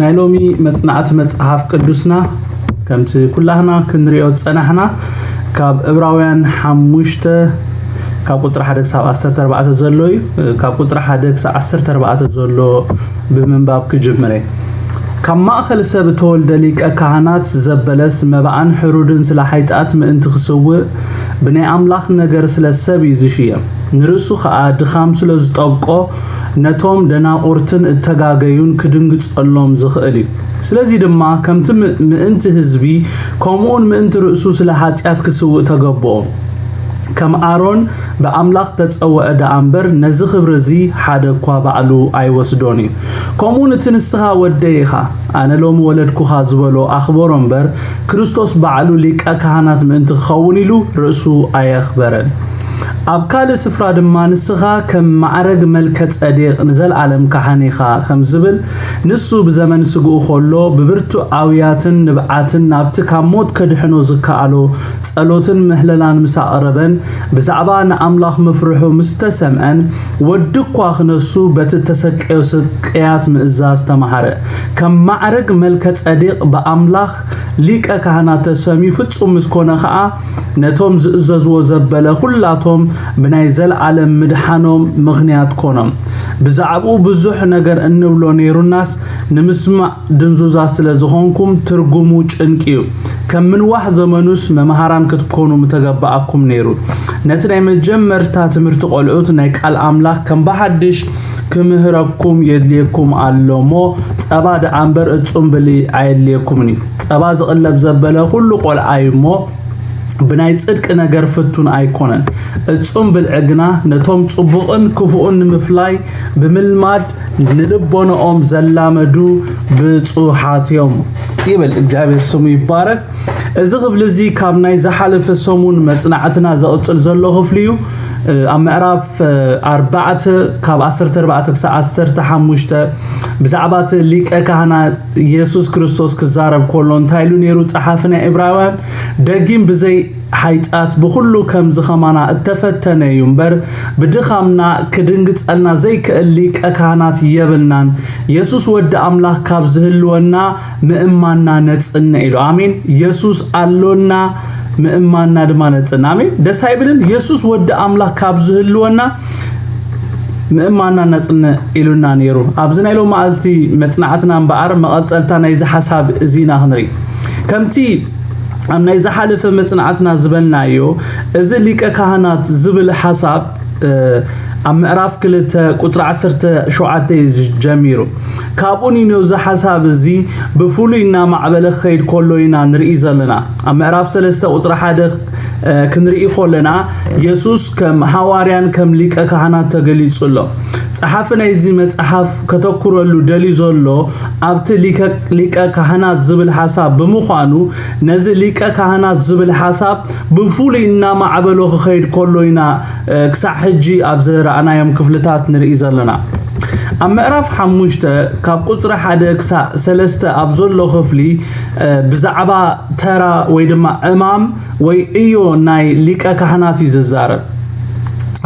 ናይ ሎሚ መጽናዕቲ መጽሓፍ ቅዱስና ከምቲ ኩላህና ክንሪኦ ዝጸናሕና ካብ ዕብራውያን ሓሙሽተ ካብ ቁጽሪ ሓደ ክሳብ ዓሰርተ ኣርባዕተ ዘሎ እዩ። ካብ ቁጽሪ ሓደ ክሳብ ዓሰርተ ኣርባዕተ ዘሎ ብምንባብ ክጅምር እየ። ካብ ማእከል ሰብ እተወልደ ሊቀ ካህናት ዘበለስ መባእን ሕሩድን ስለ ሓይጣት ምእንቲ ክስውእ ብናይ ኣምላኽ ነገር ስለ ሰብ እዩ ዝሽየም። ንርእሱ ኸኣ ድኻም ስለ ዝጠብቆ ነቶም ደናቑርትን እተጋገዩን ክድንግጸሎም ዝኽእል እዩ። ስለዚ ድማ ከምቲ ም- ምእንቲ ህዝቢ ከምኡውን ምእንቲ ርእሱ ስለ ሓጢኣት ክስውእ ተገብኦ። ከም ኣሮን ብኣምላኽ ተጸውዐ ደኣ እምበር ነዚ ክብሪ እዚ ሓደ እኳ ባዕሉ ኣይወስዶን እዩ። ከምኡ እቲ ንስኻ ወደይ ኢኻ ኣነ ሎሚ ወለድኩኻ ዝበሎ ኣኽበሮ እምበር ክርስቶስ ባዕሉ ሊቀ ካህናት ምእንቲ ክኸውን ኢሉ ርእሱ ኣየኽበረን። ኣብ ካልእ ስፍራ ድማ ንስኻ ከም ማዕረግ መልከ ጸዴቕ ንዘለኣለም ካህን ኢኻ ከም ዝብል ንሱ ብዘመን ስግኡ ከሎ ብብርቱዕ ኣውያትን ንብዓትን ናብቲ ካብ ሞት ከድሕኖ ዝከኣሎ ጸሎትን ምህለላን ምስ ኣቕረበን ብዛዕባ ንኣምላኽ ምፍርሑ ምስ ተሰምዐን ወዲ እኳ ክነሱ በቲ እተሰቀዮ ስቅያት ምእዛዝ ተማሃረ። ከም ማዕረግ መልከ ጸዴቕ ብኣምላኽ ሊቀ ካህናት ተሰምዩ ፍጹም ምስ ኮነ ኸኣ ነቶም ዝእዘዝዎ ዘበለ ኩላቶም ብናይ ዘለኣለም ምድሓኖም ምኽንያት ኮኖም። ብዛዕባኡ ብዙሕ ነገር እንብሎ ነይሩናስ ንምስማዕ ድንዙዛት ስለ ዝኾንኩም ትርጉሙ ጭንቂ እዩ። ከም ምንዋሕ ዘመኑስ መምሃራን ክትኮኑ ምተገባኣኩም ነይሩ። ነቲ ናይ መጀመርታ ትምህርቲ ቆልዑት ናይ ቃል ኣምላኽ ከም ብሓድሽ ክምህረኩም የድልየኩም ኣሎ እሞ ጸባ ደኣ እምበር እጹም ብልዒ ኣየድልየኩምን እዩ። ጸባ ዝቕለብ ዘበለ ኩሉ ቆልዓ እዩ እሞ ብናይ ጽድቂ ነገር ፍቱን ኣይኮነን። እጹም ብልዒ ግና ነቶም ጽቡቕን ክፉእን ንምፍላይ ብምልማድ ንልቦንኦም ዘላመዱ ብጹሓት እዮም ይብል። እግዚኣብሔር ስሙ ይባረክ። እዚ ክፍሊ እዚ ካብ ናይ ዝሓለፈ ሰሙን መጽናዕትና ዘቕጽል ዘሎ ክፍሊ እዩ። ኣብ ምዕራፍ ኣርባዕተ ካብ ዓሰርተ ኣርባዕተ ክሳብ ዓሰርተ ሓሙሽተ ብዛዕባ እቲ ሊቀ ካህናት የሱስ ክርስቶስ ክዛረብ ከሎ እንታይ ኢሉ ነይሩ? ጸሓፊ ናይ ዕብራውያን ደጊም ብዘይ ሓይጣት ብኹሉ ከምዚ ኸማና እተፈተነ እዩ እምበር ብድኻምና ክድንግጸልና ዘይክእል ሊቀ ካህናት የብልናን። የሱስ ወዲ ኣምላኽ ካብ ዝህልወና ምእማንና ነጽንዕ ኢሉ። ኣሜን። የሱስ ኣሎና ምእማንና ድማ ነጽንዕ። ኣሜን። ደስ ኣይብልን? የሱስ ወዲ ኣምላኽ ካብ ዝህልወና ምእማንና ነጽንዕ ኢሉና ነይሩ። ኣብዚ ናይ ሎማዓልቲ መጽናዕትና እምበኣር መቐጸልታ ናይዚ ሓሳብ እዚ ኢና ክንርኢ። ከምቲ ኣብ ናይ ዝሓለፈ መጽናዕትና ዝበልናዮ እዚ ሊቀ ካህናት ዝብል ሓሳብ ኣብ ምዕራፍ ክልተ ቁጽሪ ዓሰርተ ሸውዓተ እዩ ጀሚሩ። ካብኡ ንነዚ ሓሳብ እዚ ብፍሉይ እናማዕበለ ክኸይድ ከሎ ኢና ንርኢ ዘለና። ኣብ ምዕራፍ ሰለስተ ቁጽሪ ሓደ ክንርኢ ከለና የሱስ ከም ሃዋርያን ከም ሊቀ ካህናት ተገሊጹ ኣሎ። ጸሓፊ ናይዚ መጽሓፍ ከተኩረሉ ደልዩ ዘሎ ኣብቲ ሊቀ ካህናት ዝብል ሓሳብ ብምዃኑ ነዚ ሊቀ ካህናት ዝብል ሓሳብ ብፍሉይ እናማዕበሎ ክኸይድ ከሎ ኢና ክሳዕ ሕጂ ኣብ ዝረኣናዮም ክፍልታት ንርኢ ዘለና። ኣብ ምዕራፍ ሓሙሽተ ካብ ቁጽሪ ሓደ ክሳዕ ሰለስተ ኣብ ዘሎ ክፍሊ ብዛዕባ ተራ ወይ ድማ ዕማም ወይ እዮ ናይ ሊቀ ካህናት እዩ ዝዛረብ።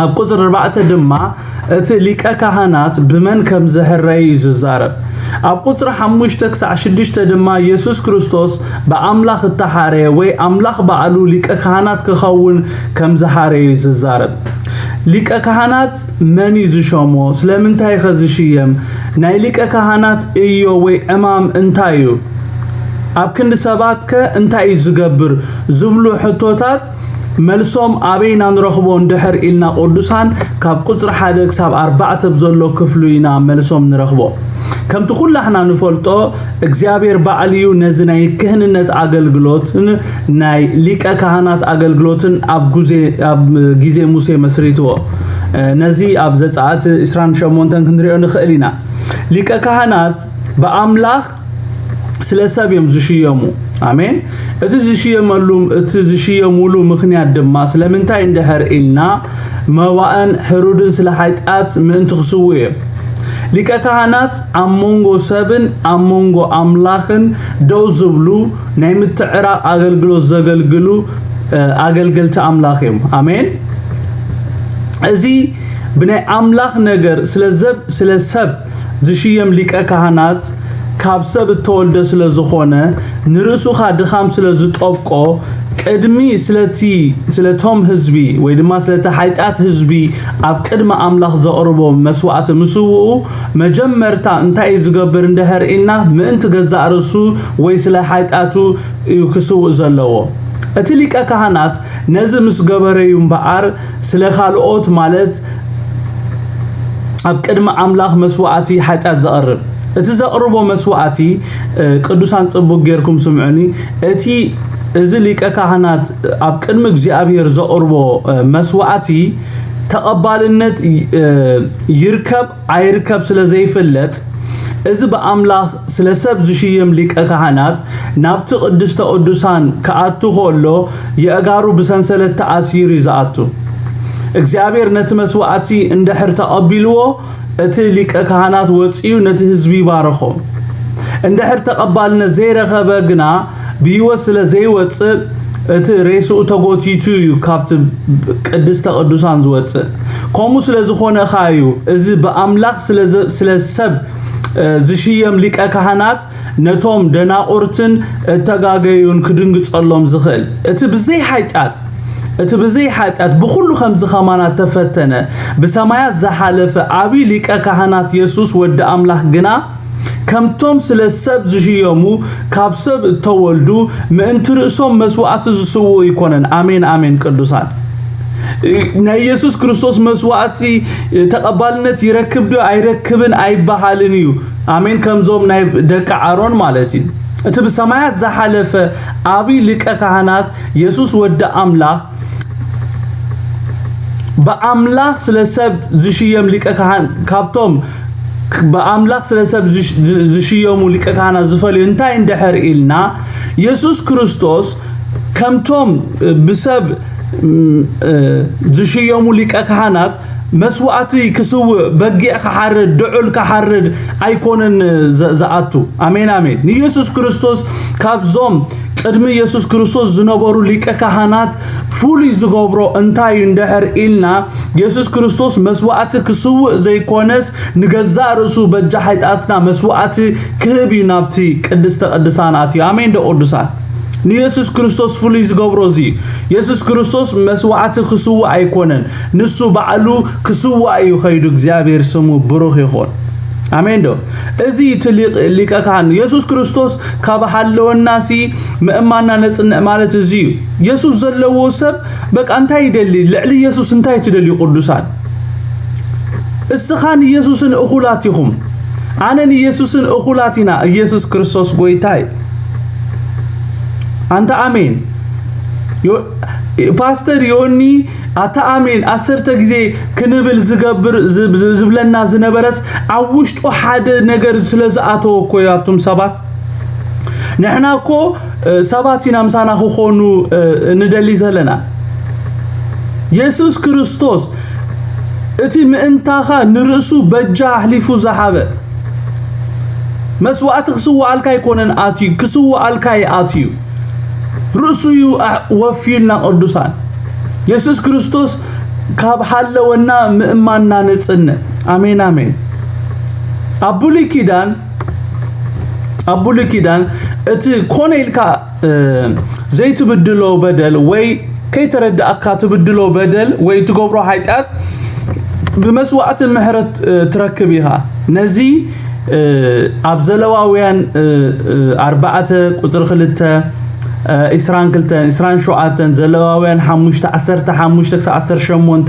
ኣብ ቁጽሪ ኣርባዕተ ድማ እቲ ሊቀ ካህናት ብመን ከም ዝሕረይ እዩ ዝዛረብ። ኣብ ቁጽሪ ሓሙሽተ ክሳዕ ሽዱሽተ ድማ የሱስ ክርስቶስ ብኣምላኽ እተሓረየ ወይ ኣምላኽ ባዕሉ ሊቀ ካህናት ክኸውን ከም ዝሓረየ እዩ ዝዛረብ። ሊቀ ካህናት መን እዩ ዝሸሞ? ስለምንታይ ከ ዝሽየም? ናይ ሊቀ ካህናት እዮ ወይ ዕማም እንታይ እዩ? ኣብ ክንዲ ሰባትከ እንታይ እዩ ዝገብር? ዝብሉ ሕቶታት መልሶም ኣበይና ንረኽቦ እንድሕር ኢልና ቅዱሳን ካብ ቁጽሪ ሓደ ክሳብ ኣርባዕተ ብዘሎ ክፍሉ ኢና መልሶም ንረኽቦ። ከምቲ ኩላሕና ንፈልጦ እግዚኣብሔር ባዕሉ እዩ ነዚ ናይ ክህንነት ኣገልግሎትን ናይ ሊቀ ካህናት ኣገልግሎትን ኣብ ግዜ ሙሴ መስሪትዎ። ነዚ ኣብ ዘጸኣት ዕስራን ሸሞንተን ክንሪኦ ንኽእል ኢና። ሊቀ ካህናት ብኣምላኽ ስለ ሰብ እዮም ዝሽየሙ። ኣሜን። እቲ ዝሽየመሉ እቲ ዝሽየሙሉ ምኽንያት ድማ ስለምንታይ እንድሕር ኢልና መባእን ሕሩድን ስለ ሓጢኣት ምእንቲ ክስውኡ እዮም። ሊቀ ካህናት ኣብ መንጎ ሰብን ኣብ መንጎ ኣምላኽን ደው ዝብሉ ናይ ምትዕራቕ ኣገልግሎት ዘገልግሉ ኣገልገልቲ ኣምላኽ እዮም። ኣሜን። እዚ ብናይ ኣምላኽ ነገር ስለ ሰብ ዝሽየም ሊቀ ካህናት ካብ ሰብ እተወልደ ስለ ዝኾነ፣ ንርእሱ ኸኣ ድኻም ስለ ዝጠብቆ፣ ቅድሚ ስለቲ፣ ስለቶም ህዝቢ ወይ ድማ ስለቲ ሓይጣት ህዝቢ ኣብ ቅድሚ ኣምላኽ ዘቕርቦ መስዋእቲ ምስውኡ፣ መጀመርታ እንታይ እዩ ዝገብር እንድሕር ኢልና፣ ምእንቲ ገዛእ ርእሱ ወይ ስለ ሓይጣቱ እዩ ክስውእ ዘለዎ። እቲ ሊቀ ካህናት ነዚ ምስ ገበረ እዩ እምበኣር፣ ስለ ካልኦት ማለት ኣብ ቅድሚ ኣምላኽ መስዋእቲ ሓጢኣት ዘቕርብ። እቲ ዘቕርቦ መስዋእቲ፣ እ፣ ቅዱሳን ጽቡቕ ጌርኩም ስምዑኒ፣ እቲ፣ እዚ ሊቀ ካህናት ኣብ ቅድሚ እግዚኣብሔር ዘቕርቦ፣ እ፣ መስዋእቲ ተቐባልነት፣ እ፣ ይርከብ ኣይርከብ ስለ ዘይፍለጥ፣ እዚ ብኣምላኽ ስለ ሰብ ዝሽየም ሊቀ ካህናት ናብቲ ቅድስተ ቅዱሳን ክኣቱ ከሎ የእጋሩ ብሰንሰለት ተኣሲሩ እዩ ዝኣቱ። እግዚኣብሔር ነቲ መስዋእቲ እንድሕር ተቐቢልዎ፣ እቲ ሊቀ ካህናት ወጺኡ ነቲ ህዝቢ ይባርኾ። እንድሕር ተቐባልነት ዘይረኸበ ግና ብህይወት ስለ ዘይወጽእ፣ እቲ ሬስኡ ተጎቲቱ እዩ ካብቲ ቅድስተ ቅዱሳን ዝወጽእ። ከምኡ ስለ ዝኾነ ኸኣ እዩ እዚ ብኣምላኽ ስለ ዘ-፣ ስለ ሰብ፣ እ፣ ዝሽየም ሊቀ ካህናት ነቶም ደናቑርትን እተጋገዩን ክድንግጸሎም ዝኽእል። እቲ ብዘይ ሓጢኣት፣ እቲ ብዘይ ሓጢኣት ብኹሉ ከምዚ ኸማና ተፈተነ፣ ብሰማያት ዝሓለፈ ዓብዪ ሊቀ ካህናት የሱስ ወዲ ኣምላኽ ግና፣ ከምቶም ስለ ሰብ ዝሽየሙ፣ ካብ ሰብ እተወልዱ፣ ምእንቲ ርእሶም መስዋእቲ ዝስውኡ ኣይኮነን። ኣሜን፣ ኣሜን፣ ቅዱሳን። ናይ ኢየሱስ ክርስቶስ መስዋእቲ ተቐባልነት ይረክብ ዶ ኣይረክብን ኣይበሃልን እዩ። ኣሜን፣ ከምዞም ናይ ደቂ ኣሮን ማለት እዩ። እቲ ብሰማያት ዝሓለፈ ዓብዪ ሊቀ ካህናት የሱስ ወዲ ኣምላኽ፣ ብኣምላኽ ስለ ሰብ ዝሽየም ሊቀ ካህን፣ ካብቶም ብኣምላኽ ስለ ሰብ ዝሽ-፣ ዝ-፣ ዝሽየሙ ሊቀ ካህናት ዝፈልዩ እንታይ እንድሕር ኢልና፣ የሱስ ክርስቶስ ከምቶም ብሰብ፣ ም፣ እ፣ ዝሽየሙ ሊቀ ካህናት መስዋእቲ ክስውእ፣ በጊዕ ክሓርድ፣ ድዑል ክሓርድ ኣይኮነን ዘ-፣ ዝኣቱ። ኣሜን፣ ኣሜን። ንየሱስ ክርስቶስ ካብዞም ቅድሚ የሱስ ክርስቶስ ዝነበሩ ሊቀ ካህናት ፍሉይ ዝገብሮ እንታይ እዩ እንድሕር ኢልና፣ የሱስ ክርስቶስ መስዋእቲ ክስውእ ዘይኮነስ፣ ንገዛእ ርእሱ በጃ ሓጢኣትና መስዋእቲ ክህብ እዩ ናብቲ ቅድስተ ቅዱሳን ኣትዩ። ኣሜን ዶ ቅዱሳን? ንየሱስ ክርስቶስ ፍሉይ ዝገብሮ እዚ እዩ። የሱስ ክርስቶስ መስዋእቲ ክስውእ ኣይኮነን፣ ንሱ ባዕሉ ክስዋእ እዩ ከይዱ። እግዚኣብሔር ስሙ ብሩኽ ይኹን። ኣሜን ዶ? እዚ እቲ ሊቅ-፣ ሊቀ ካህን የሱስ ክርስቶስ ካብ ሃለወናሲ ምእማንና ነጽንዕ ማለት እዚ እዩ። የሱስ ዘለዎ ሰብ በቃ እንታይ ይደሊ? ልዕሊ የሱስ እንታይ ትደልዩ ቅዱሳን? እስኻን ኢየሱስን እኹላት ኢኹም። ኣነን ኢየሱስን እኹላት ኢና። ኢየሱስ ክርስቶስ ጎይታ እዩ። ኣንታ ኣሜን። ዮ-፣ ፓስተር ዮኒ፣ ኣታ ኣሜን ዓሰርተ ግዜ ክንብል ዝገብር፣ ዝብ-፣ ዝብ-፣ ዝብለና ዝነበረስ ኣብ ውሽጡ ሓደ ነገር ስለ ዝኣተወ እኮ እዩ። ኣቱም ሰባት፣ ንሕና እኮ፣ እ፣ ሰባት ኢና ምሳና ክኾኑ፣ እ፣ ንደሊ ዘለና። የሱስ ክርስቶስ እቲ ምእንታኻ ንርእሱ በጃ ኣሕሊፉ ዝሃበ፣ መስዋእቲ ክስውኣልካ ኣይኮነን ኣትዩ፣ ክስውኣልካ እዩ ኣትዩ። ርእሱ እዩ ኣ-፣ ወፍዩልና ቅዱሳን። የሱስ ክርስቶስ ካብ ሃለወና ምእማንና ነጽንዕ። ኣሜን፣ ኣሜን። ኣብ ብሉይ ኪዳን፣ ኣብ ብሉይ ኪዳን እቲ ኮነ ኢልካ፣ እ፣ ዘይትብድሎ በደል ወይ ከይተረዳእካ ትብድሎ በደል ወይ ትገብሮ ሓጢኣት ብመስዋእቲ ምሕረት፣ እ፣ ትረክብ ኢኻ። ነዚ፣ እ፣ ኣብ ዘለዋውያን፣ እ፣ እ፣ ኣርባዕተ ቁጽሪ ክልተ፣ እ፣ ዒስራን ክልተን፣ ዒስራን ሸውዓተን፣ ዘለዋውያን ሓሙሽተ፣ ዓሰርተ ሓሙሽተ ክሳብ ዓሰርተ ሸሞንተ፣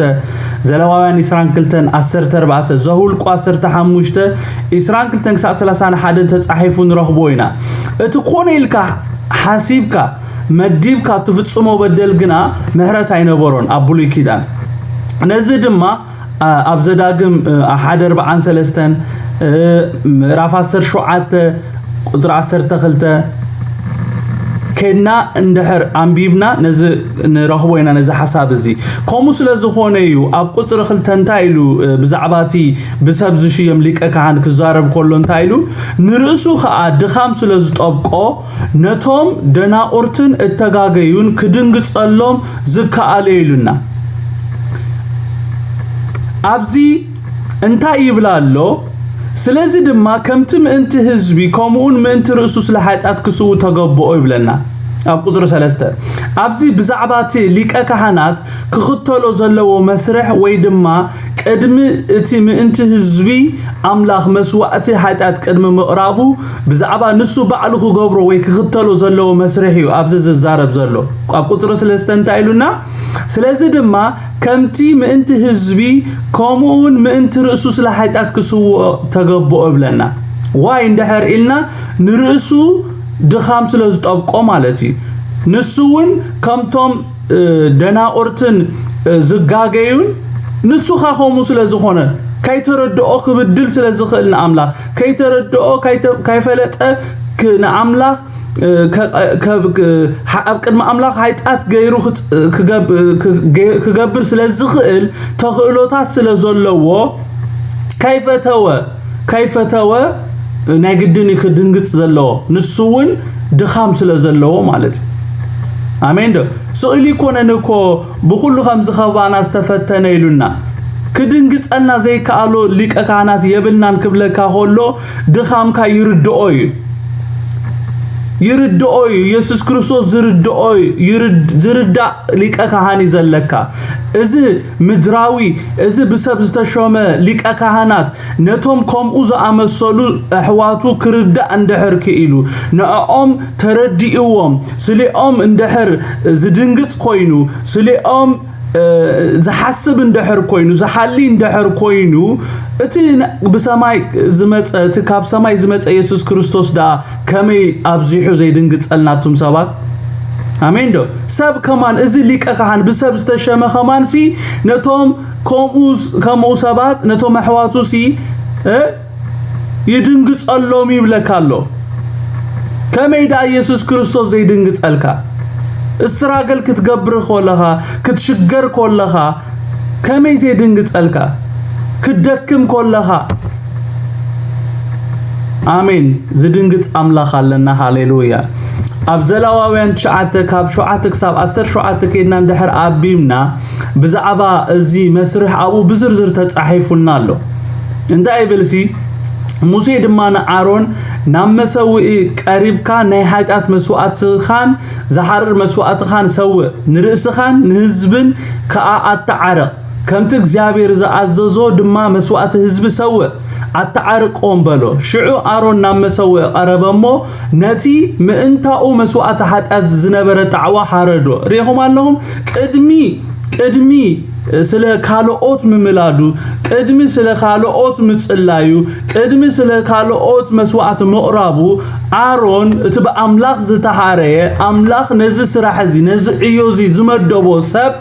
ዘለዋውያን ዒስራን ክልተን፣ ዓሰርተ ኣርባዕተ፣ ዘሁልቁ ዓሰርተ ሓሙሽተ፣ ዒስራን ክልተን ክሳብ ሰላሳን ሓደን ተጻሒፉ ንረኽቦ ኢና። እቲ ኮነ ኢልካ ሓሲብካ መዲብካ ትፍጽሞ በደል ግና ምሕረት ኣይነበሮን ኣብ ብሉይ ኪዳን። ነዚ ድማ፣ ኣ-፣ ኣብ ዘዳግም፣ እ፣ ሓደ ኣርብዓን ሰለስተን፣ እ፣ ምዕራፍ ዓሰርተ ሸውዓተ ቁጽሪ ዓሰርተ ክልተ ከድና እንድሕር ኣንቢብና ነዚ ንረኽቦ ኢና፣ ነዚ ሓሳብ እዚ። ከምኡ ስለ ዝኾነ እዩ ኣብ ቁጽሪ ክልተ እንታይ ኢሉ፣ እ፣ ብዛዕባ እቲ ብሰብ ዝሽየም ሊቀ ካህን ክዛረብ ከሎ እንታይ ኢሉ? ንርእሱ ኸኣ ድኻም ስለ ዝጠብቆ ነቶም ደናቑርትን እተጋገዩን ክድንግጸሎም ዝከኣሎ ኢሉና። ኣብዚ እንታይ ይብል ኣሎ? ስለዚ ድማ ከምቲ ምእንቲ ህዝቢ ከምኡውን ምእንቲ ርእሱ ስለ ሓጢኣት ክስው ተገብኦ ይብለና ኣብ ቁጽሪ ሰለስተ። ኣብዚ ብዛዕባ እቲ ሊቀ ካህናት ክኽተሎ ዘለዎ መስርሕ ወይ ድማ ቅድሚ እቲ ምእንቲ ህዝቢ ኣምላኽ መስዋእቲ ሓጢኣት ቅድሚ ምቕራቡ ብዛዕባ ንሱ ባዕሉ ክገብሮ ወይ ክኽተሎ ዘለዎ መስርሕ እዩ ኣብዚ ዝዛረብ ዘሎ። ኣብ ቁጽሪ ሰለስተ እንታይ ኢሉና? ስለዚ ድማ ከምቲ ምእንቲ ህዝቢ ከምኡውን ምእንቲ ርእሱ ስለ ሓጢኣት ክስውኦ ተገብኦ ይብለና። ዋይ እንድሕር ኢልና ንርእሱ ድኻም ስለ ዝጠብቆ ማለት እዩ። ንሱ እውን ከምቶም ደናቑርትን ዝጋገዩን ንሱ ኻኸሙ ስለ ዝኾነ ከይተረድኦ ክብድል ስለ ዝኽእል ንኣምላኽ ከይተረድኦ ካይፈለጠ ንኣምላኽ ኣብ ቅድሚ ኣምላኽ ሓጢኣት ገይሩ ክገብር ስለ ዝኽእል ተኽእሎታት ስለ ዘለዎ ከይፈተወ ከይፈተወ ናይ ግድን እዩ ክድንግጽ ዘለዎ። ንሱ እውን ድኻም ስለ ዘለዎ ማለት እዩ። ኣሜን ዶ? ስእሊ ይኮነን እኮ ብኹሉ ከም ዝኸባና ዝተፈተነ ኢሉና። ክድንግጸልና ዘይከኣሎ ሊቀ ካህናት የብልናን ክብለካ ከሎ ድኻምካ ይርድኦ እዩ። ይርድኦ እዩ። ኢየሱስ ክርስቶስ ዝርድኦ እዩ። ዝርዳእ ሊቀ ካህን እዩ ዘለካ። እዚ ምድራዊ፣ እዚ ብሰብ ዝተሾመ ሊቀ ካህናት ነቶም ከምኡ ዝኣመሰሉ ኣሕዋቱ ክርዳእ እንድሕር ክኢሉ፣ ንዕኦም ተረዲእዎም፣ ስሊኦም እንድሕር ዝድንግጽ ኮይኑ፣ ስሊኦም ዝሓስብ እንድሕር ኮይኑ፣ ዝሓሊ እንድሕር ኮይኑ፣ እቲ ብሰማይ ዝመጸ፣ እቲ ካብ ሰማይ ዝመጸ ኢየሱስ ክርስቶስ ደኣ ከመይ ኣብዚሑ ዘይድንግጸልና ኣቱም ሰባት? ኣሜን ዶ? ሰብ ከማን፣ እዚ ሊቀ ካህን ብሰብ ዝተሸመ ከማንሲ ነቶም ከምኡ ሰባት፣ ነቶም ኣሕዋቱሲ ይድንግጸሎም ይብለካ ኣሎ። ከመይ ደኣ ኢየሱስ ክርስቶስ ዘይድንግጸልካ? እስራገል ክትገብር ከለኻ፣ ክትሽገር ከለኻ ከመይ ዘይድንግጸልካ? ክትደክም ከለኻ። ኣሜን። ዝድንግጽ ኣምላኽ ኣለና። ሃሌሉያ። ኣብ ዘሌዋውያን ትሽዓተ ካብ ሸውዓተ ክሳብ ዓሰርተ ሸውዓተ ከይድና እንድሕር ኣቢምና ብዛዕባ እዚ መስርሕ ኣብኡ ብዝርዝር ተጻሒፉና ኣሎ። እንታይ ይብል ሲ? ሙሴ ድማ ንኣሮን ናብ መሰውኢ ቀሪብካ ናይ ሓጢኣት መስዋእትኻን ዝሓርር መስዋእትኻን ሰውእ፣ ንርእስኻን ንህዝብን ከኣ ኣተዓረቕ፣ ከምቲ እግዚኣብሔር ዝኣዘዞ ድማ መስዋእቲ ህዝቢ ሰውእ፣ ኣተዓርቆም በሎ። ሽዑ ኣሮን ናብ መሰውኢ ቀረበ እሞ ነቲ ምእንታኡ መስዋእቲ ሓጢኣት ዝነበረ ጣዕዋ ሓረዶ። ርኢኹም ኣለኹም? ቅድሚ ቅድሚ ስለ ካልኦት ምምላዱ፣ ቅድሚ ስለ ካልኦት ምጽላዩ፣ ቅድሚ ስለ ካልኦት መስዋእቲ ምቕራቡ ኣሮን እቲ ብኣምላኽ ዝተሓረየ ኣምላኽ ነዚ ስራሕ እዚ ነዚ ዕዮ እዚ ዝመደቦ ሰብ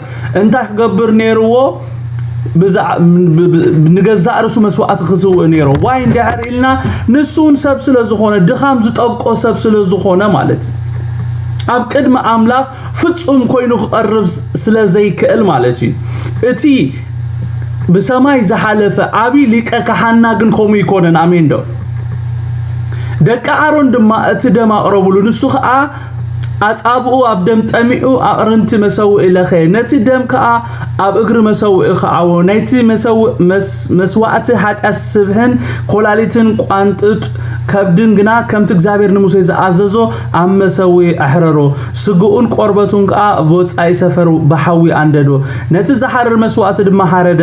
እንታይ ክገብር ነይርዎ? ንገዛእ ርእሱ መስዋእቲ ክስውእ ነይሮ። ዋይ እንድሕር ኢልና ንሱ እውን ሰብ ስለ ዝኾነ ድኻም ዝጠብቆ ሰብ ስለ ዝኾነ ማለት እዩ። ኣብ ቅድሚ ኣምላኽ ፍጹም ኮይኑ ክቐርብ ስለ ዘይክእል ማለት እዩ። እቲ ብሰማይ ዝሓለፈ ዓቢ ሊቀ ካህና ግን ከምኡ ይኮነን። ኣሜን ዶ? ደቂ ኣሮን ድማ እቲ ደም ኣቕረብሉ። ንሱ ኸኣ ኣጻብኡ ኣብ ደም ጠሚዑ ኣቕርንቲ መሰውኢ ለኸየ። ነቲ ደም ከኣ ኣብ እግሪ መሰውኢ ከዓዎ። ናይቲ መስዋእቲ ሓጢኣት ስብሕን ኮላሊትን ቋንጥጥ ከብድን ግና ከምቲ እግዚኣብሔር ንሙሴ ዝኣዘዞ ኣብ መሰውኢ ኣሕረሮ። ስግኡን ቆርበቱን ከኣ ብወጻኢ ሰፈር ብሓዊ ኣንደዶ። ነቲ ዝሓርር መስዋእቲ ድማ ሓረደ።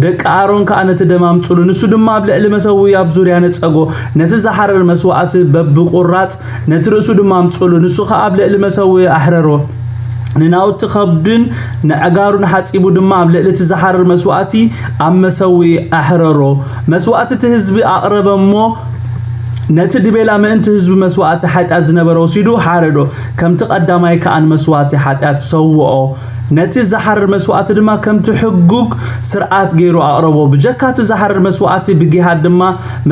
ደቂ ኣሮን ከኣ ነቲ ደም ኣምጽሉ። ንሱ ድማ ኣብ ልዕሊ መሰውኢ ኣብ ዙርያ ነጸጎ። ነቲ ዝሓርር መስዋእቲ በብቁራጽ ነቲ ርእሱ ድማ ኣምጽሉ። ንሱ ከኣ ኣብ ልዕሊ መሰውኢ ኣሕረሮ። ንናውቲ ከብዱን ንዕጋሩን ሓጺቡ ድማ ኣብ ልዕሊ እቲ ዝሓርር መስዋእቲ ኣብ መሰውኢ ኣሕረሮ። መስዋእቲ እቲ ህዝቢ ኣቕረበ እሞ ነቲ ድቤላ ምእንቲ ህዝቢ መስዋእቲ ሓጢኣት ዝነበረ ወሲዱ ሓረዶ። ከምቲ ቀዳማይ ከኣ ንመስዋእቲ ሓጢኣት ሰውኦ። ነቲ ዝሓርር መስዋእቲ ድማ ከምቲ ሕጉግ ስርዓት ገይሩ ኣቕረቦ። ብጀካ እቲ ዝሓርር መስዋእቲ ብጊሃድ ድማ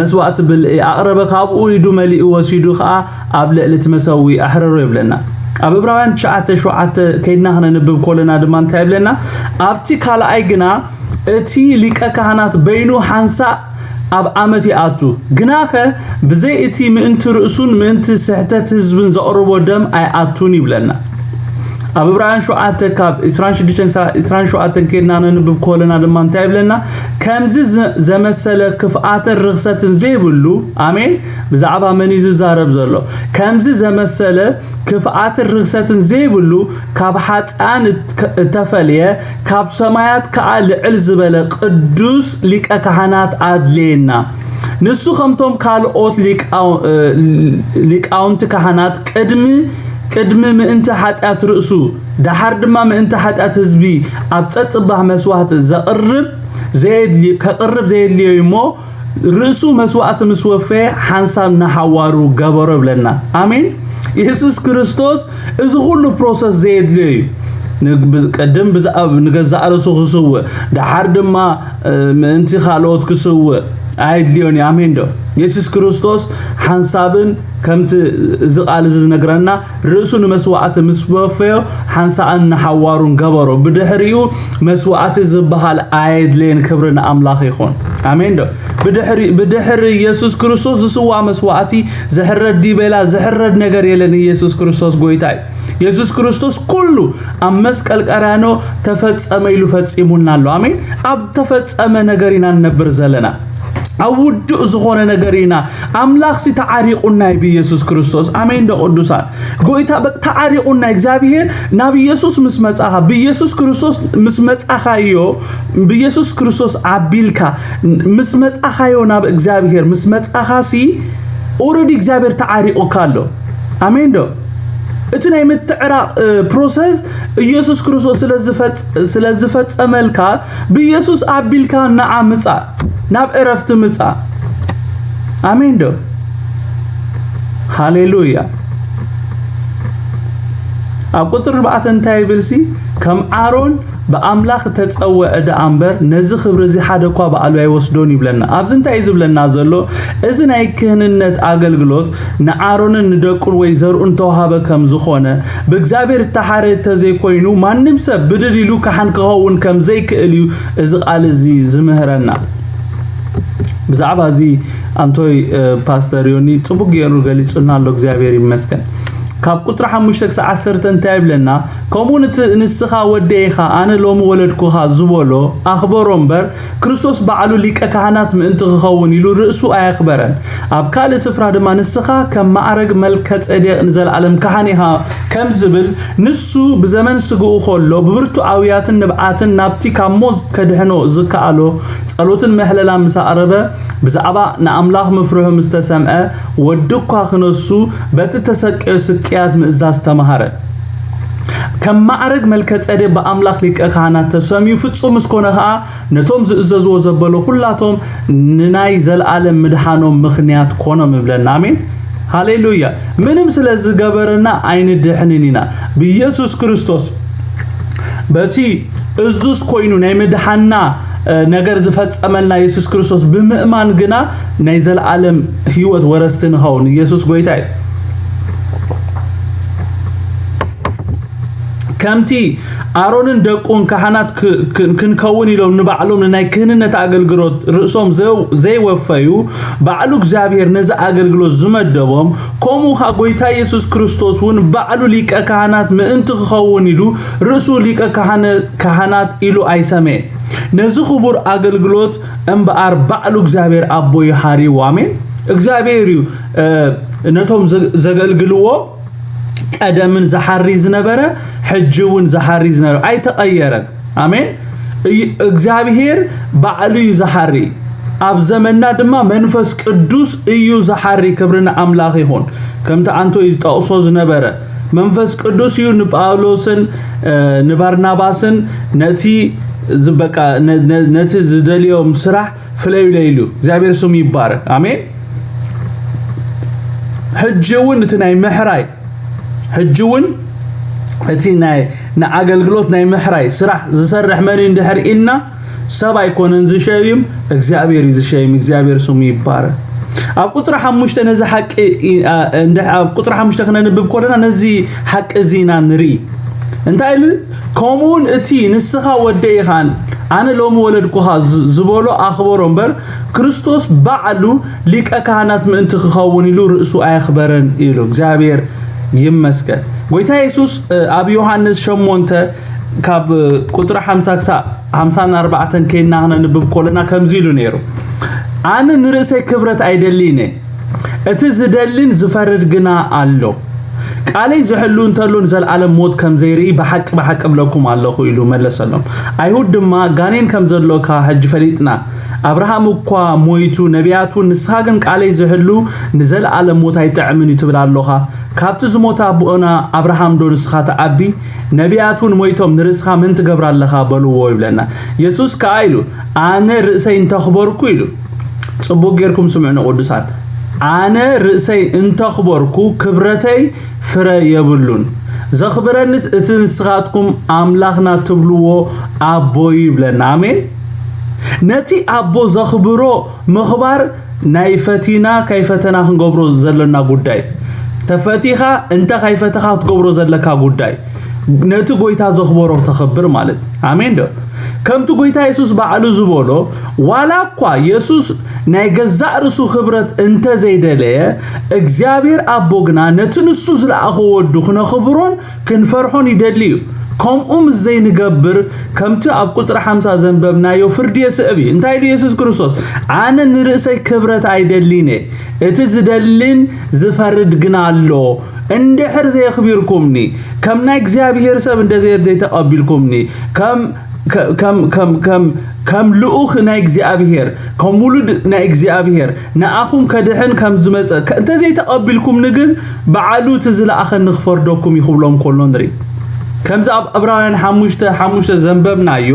መስዋእቲ ብልዒ ኣቕረበ። ካብኡ ኢዱ መሊኡ ወሲዱ ከኣ ኣብ ልዕሊ እቲ መሰውኢ ኣሕረሮ ይብለና። ኣብ ዕብራውያን ትሽዓተ ሸውዓተ ከይድና ክነንብብ ከለና ድማ እንታይ ይብለና? ኣብቲ ካልኣይ ግና እቲ ሊቀ ካህናት በይኑ ሓንሳእ ኣብ ዓመት ይኣቱ፣ ግናኸ ብዘይ እቲ ምእንቲ ርእሱን ምእንቲ ስሕተት ህዝብን ዘቕርቦ ደም ኣይኣቱን ይብለና። ኣብ ዕብራውያን ሸውዓተ ካብ ዕስራን ሽዱሽተን ክሳብ ዕስራን ሸውዓተን ከይድና ነንብብ ከለና ድማ እንታይ ይብለና? ከምዚ ዘ-፣ ዘመሰለ ክፍኣትን ርኽሰትን ዘይብሉ፣ ኣሜን፣ ብዛዕባ መን እዩ ዝዛረብ ዘሎ? ከምዚ ዘመሰለ ክፍኣትን ርኽሰትን ዘይብሉ፣ ካብ ሓጥኣን እት-፣ እተፈልየ፣ ካብ ሰማያት ከኣ ልዕል ዝበለ ቅዱስ ሊቀ ካህናት ኣድልየና። ንሱ ከምቶም ካልኦት ሊቃው-፣ እ፣ ሊቃውንቲ ካህናት ቅድሚ፣ ቅድሚ ምእንቲ ሓጢኣት ርእሱ፣ ደሓር ድማ ምእንቲ ሓጢኣት ህዝቢ ኣብ ጸጽባህ መስዋዕቲ ዘቕርብ ዘየድሊ-፣ ከቕርብ ዘየድልዮ እዩ እሞ፣ ርእሱ መስዋዕቲ ምስ ወፈየ ሓንሳብ ንሓዋሩ ገበሮ ይብለና። ኣሜን። የሱስ ክርስቶስ እዚ ኩሉ ፕሮሰስ ዘየድልዮ እዩ። ንግ-፣ ብዝ-፣ ቅድም ብዛዕብ-፣ ንገዛእ ርእሱ ክስውእ፣ ደሓር ድማ፣ እ፣ ምእንቲ ካልኦት ክስውእ ኣየድልዮን እዩ። ኣሜን ዶ? የሱስ ክርስቶስ ሓንሳብን ከምቲ እዚ ቃል እዚ ዝነግረና ርእሱ ንመስዋዕቲ ምስ ወፈዮ ሓንሳእን ንሓዋሩን ገበሮ። ብድሕሪኡ መስዋዕቲ ዝበሃል ኣየድልየን። ክብሪ ንኣምላኽ ይኹን። ኣሜን ዶ? ብድሕሪ፣ ብድሕሪ የሱስ ክርስቶስ ዝስዋእ መስዋዕቲ ዝሕረድ ዲቤላ ዝሕረድ ነገር የለን። ኢየሱስ ክርስቶስ ጎይታ እዩ። የሱስ ክርስቶስ ኩሉ ኣብ መስቀል ቀራንዮ ተፈጸመ ኢሉ ፈጺሙልና ኣሎ። ኣሜን። ኣብ ተፈጸመ ነገር ኢና ንነብር ዘለና። ኣብ ውዱእ ዝኾነ ነገር ኢና። ኣምላኽሲ ተዓሪቑና እዩ ብኢየሱስ ክርስቶስ። ኣሜን ዶ ቅዱሳን? ጎይታ በ-፣ ተዓሪቑና። እግዚኣብሔር ናብ ኢየሱስ ምስ መጻኻ፣ ብኢየሱስ ክርስቶስ ምስ መጻኻዮ፣ ብኢየሱስ ክርስቶስ ኣቢልካ ምስ መጻኻዮ ናብ እግዚኣብሔር ምስ መጻኻሲ፣ ኦረዲ እግዚኣብሔር ተዓሪቑካ ኣሎ። ኣሜን ዶ? እቲ ናይ ምትዕራቕ፣ እ፣ ፕሮሰስ ኢየሱስ ክርስቶስ ስለ ዝፈጽ-፣ ስለ ዝፈጸመልካ፣ ብኢየሱስ ኣቢልካ ንዓ ምጻእ፣ ናብ ዕረፍቲ ምጻእ። ኣሜን ዶ? ሃሌሉያ። ኣብ ቁጽሪ ኣርባዕተ እንታይ ይብልሲ? ከም ኣሮን ብኣምላኽ ተጸወዐ ደኣ እምበር፣ ነዚ ክብሪ እዚ ሓደ እኳ ባዕሉ ኣይወስዶን ይብለና። ኣብዚ እንታይ እዩ ዝብለና ዘሎ? እዚ ናይ ክህንነት ኣገልግሎት ንኣሮንን ንደቁን ወይ ዘርኡን ተዋሃበ ከም ዝኾነ፣ ብእግዚኣብሔር እተሓረ እንተዘይኮይኑ፣ ማንም ሰብ ብድድ ኢሉ ካህን ክኸውን ከም ዘይክእል እዩ እዚ ቃል እዚ ዝምህረና። ብዛዕባ እዚ ኣንቶይ፣ እ፣ ፓስተር ዮኒ ጽቡቅ ገይሩ ገሊጹልና ኣሎ። እግዚኣብሔር ይመስገን። ካብ ቁጽሪ ሓሙሽተ ክሳብ ዓሰርተ እንታይ ይብለና? ከምኡ ንት-፣ ንስኻ ወደይ ኢኻ፣ ኣነ ሎሚ ወለድኩኻ ዝበሎ ኣኽበሮ እምበር፣ ክርስቶስ ባዕሉ ሊቀ ካህናት ምእንቲ ክኸውን ኢሉ ርእሱ ኣየኽበረን። ኣብ ካልእ ስፍራ ድማ፣ ንስኻ ከም ማዕረግ መልከ ጼዴቅ ንዘለኣለም ካህን ኢኻ ከም ዝብል፣ ንሱ ብዘመን ስግኡ ከሎ ብብርቱዓውያትን ንብዓትን ናብቲ ካብ ሞት ከድሕኖ ዝከኣሎ ጸሎትን ምሕለላን ምስ ኣቕረበ፣ ብዛዕባ ንኣምላኽ ምፍርሑ ምስ ተሰምዐ፣ ወዱ እኳ ክነሱ በቲ ተሰቅዮ ስቅያት ምእዛዝ ተማሃረ። ከም ማዕረግ መልከ ጼዴቅ ብኣምላኽ ሊቀ ካህናት ተሰምዩ ፍጹም ምስ ኮነ ኸኣ፣ ነቶም ዝእዘዝዎ ዘበሎ ኩላቶም ንናይ ዘለኣለም ምድሓኖም ምኽንያት ኮኖም ይብለና። ኣሜን። ሃሌሉያ። ምንም ስለ ዝገበረና ኣይንድሕንን ኢና። ብኢየሱስ ክርስቶስ በቲ እዙዝ ኮይኑ ናይ ምድሓንና፣ እ፣ ነገር ዝፈጸመልና የሱስ ክርስቶስ ብምእማን ግና ናይ ዘለኣለም ህይወት ወረስቲ ንኸውን። ኢየሱስ ጎይታ እዩ። ከምቲ ኣሮንን ደቁን ካህናት ክ-፣ ክ-፣ ክንከውን ኢሎም ንባዕሎም ንናይ ክህንነት ኣገልግሎት ርእሶም ዘው-፣ ዘይወፈዩ፣ ባዕሉ እግዚኣብሔር ነዚ ኣገልግሎት ዝመደቦም፣ ከምኡ ኸኣ ጎይታ የሱስ ክርስቶስ እውን ባዕሉ ሊቀ ካህናት ምእንቲ ክኸውን ኢሉ ርእሱ ሊቀ ካህነ-፣ ካህናት ኢሉ ኣይሰመየን። ነዚ ክቡር ኣገልግሎት እምበኣር ባዕሉ እግዚኣብሔር ኣቦ እዩ ሓርይዎ። ኣሜን። እግዚኣብሔር እዩ፣ እ፣ ነቶም ዘ-፣ ዘገልግልዎ ቀደምን ዝሓሪ ዝነበረ፣ ሕጂ እውን ዝሓሪ ዝነበረ፣ ኣይተቐየረን። ኣሜን። እይ-፣ እግዚኣብሔር ባዕሉ እዩ ዝሓሪ። ኣብ ዘመንና ድማ መንፈስ ቅዱስ እዩ ዝሓሪ። ክብሪ ንኣምላኽ ይኹን። ከምቲ ኣንቶይ ዝጠቕሶ ዝነበረ፣ መንፈስ ቅዱስ እዩ ንጳውሎስን፣ እ፣ ንባርናባስን ነቲ ዝ-፣ በቃ፣ ነ-፣ ነ-፣ ነቲ ዝደልዮም ስራሕ ፍለዩለይ ኢሉ። እግዚኣብሔር ስሙ ይባረክ። ኣሜን። ሕጂ እውን እቲ ናይ ምሕራይ፣ ሕጂ እውን እቲ ናይ፣ ንኣገልግሎት ናይ ምሕራይ ስራሕ ዝሰርሕ መን እዩ እንድሕር ኢልና፣ ሰብ ኣይኮነን ዝሸይም፣ እግዚኣብሔር እዩ ዝሸይም። እግዚኣብሔር ስሙ ይባረክ። ኣብ ቁጽሪ ሓሙሽተ ነዚ ሓቂ ኢ-፣ ኣ፣ እንድሕ-፣ ኣብ ቁጽሪ ሓሙሽተ ክነንብብ ከለና ነዚ ሓቂ እዚ ኢና ንርኢ። እንታይ ኢሉ? ከምኡውን እቲ ንስኻ ወደይ ኢኻን ኣነ ሎሚ ወለድኩኻ ዝ-፣ ዝበሎ ኣኽበሮ እምበር፣ ክርስቶስ ባዕሉ ሊቀ ካህናት ምእንቲ ክኸውን ኢሉ ርእሱ ኣየኽበረን ኢሉ። እግዚኣብሔር ይመስገን። ጎይታ የሱስ ኣብ ዮሃንስ ሸሞንተ ካብ ቁፅሪ ሓምሳ ክሳብ ሓምሳን ኣርባዕተን ከይና ክነንብብ ከለና ከምዚ ኢሉ ነይሩ። ኣነ ንርእሰይ ክብረት ኣይደልይን እየ፣ እቲ ዝደልን ዝፈርድ ግና ኣሎ። ቃለይ ዝሕሉ እንተሎ ንዘለኣለም ሞት ከም ዘይርኢ ብሓቂ ብሓቂ እብለኩም ኣለኹ ኢሉ መለሰሎም። ኣይሁድ ድማ ጋኔን ከም ዘሎካ ሕጂ ፈሊጥና፣ ኣብርሃም እኳ ሞይቱ ነቢያት እውን ንስኻ ግን ቃለይ ዝሕሉ ንዘለኣለም ሞት ኣይጥዕምን እዩ ትብል ኣሎኻ። ካብቲ ዝሞተ ኣቦና ኣብርሃም ዶ ንስኻ ትዓቢ? ነቢያት እውን ሞይቶም ንርእስኻ መን ትገብር ኣለኻ በልዎ ይብለና። የሱስ ከኣ ኢሉ ኣነ ርእሰይ እንተኽበርኩ ኢሉ። ጽቡቕ ጌርኩም ስምዑ ንቕዱሳን። ኣነ ርእሰይ እንተኽበርኩ ክብረተይ ፍረ የብሉን። ዘኽብረኒ እቲ ንስኻትኩም ኣምላኽና ትብልዎ ኣቦ እዩ ይብለና። ኣሜን። ነቲ ኣቦ ዘኽብሮ ምኽባር ናይ ፈቲና ካይፈተና ክንገብሮ ዘለና ጉዳይ። ተፈቲኻ እንተ ካይፈተኻ ክትገብሮ ዘለካ ጉዳይ። ነቲ ጎይታ ዘኽበሮ ተኽብር ማለት። ኣሜን ዶ? ከምቲ ጎይታ የሱስ ባዕሉ ዝበሎ፣ ዋላ እኳ የሱስ ናይ ገዛእ ርእሱ ክብረት እንተ ዘይደለየ፣ እግዚኣብሔር ኣቦ ግና ነቲ ንሱ ዝለኣኾ ወዱ ክነኽብሮን ክንፈርሖን ይደሊ እዩ። ከምኡ ምስ ዘይንገብር፣ ከምቲ ኣብ ቁጽሪ ሓምሳ ዘንበብናዮ ፍርዲ የስዕብ እዩ። እንታይ ኢሉ የሱስ ክርስቶስ? ኣነ ንርእሰይ ክብረት ኣይደሊን እየ፣ እቲ ዝደልን ዝፈርድ ግና ኣሎ። እንድሕር ዘየኽቢርኩምኒ፣ ከም ናይ እግዚኣብሔር ሰብ እንደ ዘየር ዘይተቐቢልኩምኒ፣ ከም ከም ከም ከም ከም ልኡኽ ናይ እግዚኣብሔር፣ ከም ውሉድ ናይ እግዚኣብሔር፣ ንኣኹም ከድሕን ከም ዝመጸ ከ- እንተዘይተቐቢልኩምኒ ግን፣ በዓሉ እቲ ዝለኣኸኒ ክፈርደኩም እዩ ክብሎም ከሎ ንርኢ። ከምዚ ኣብ ዕብራውያን ሓሙሽተ ሓሙሽተ ዘንበብናዮ፣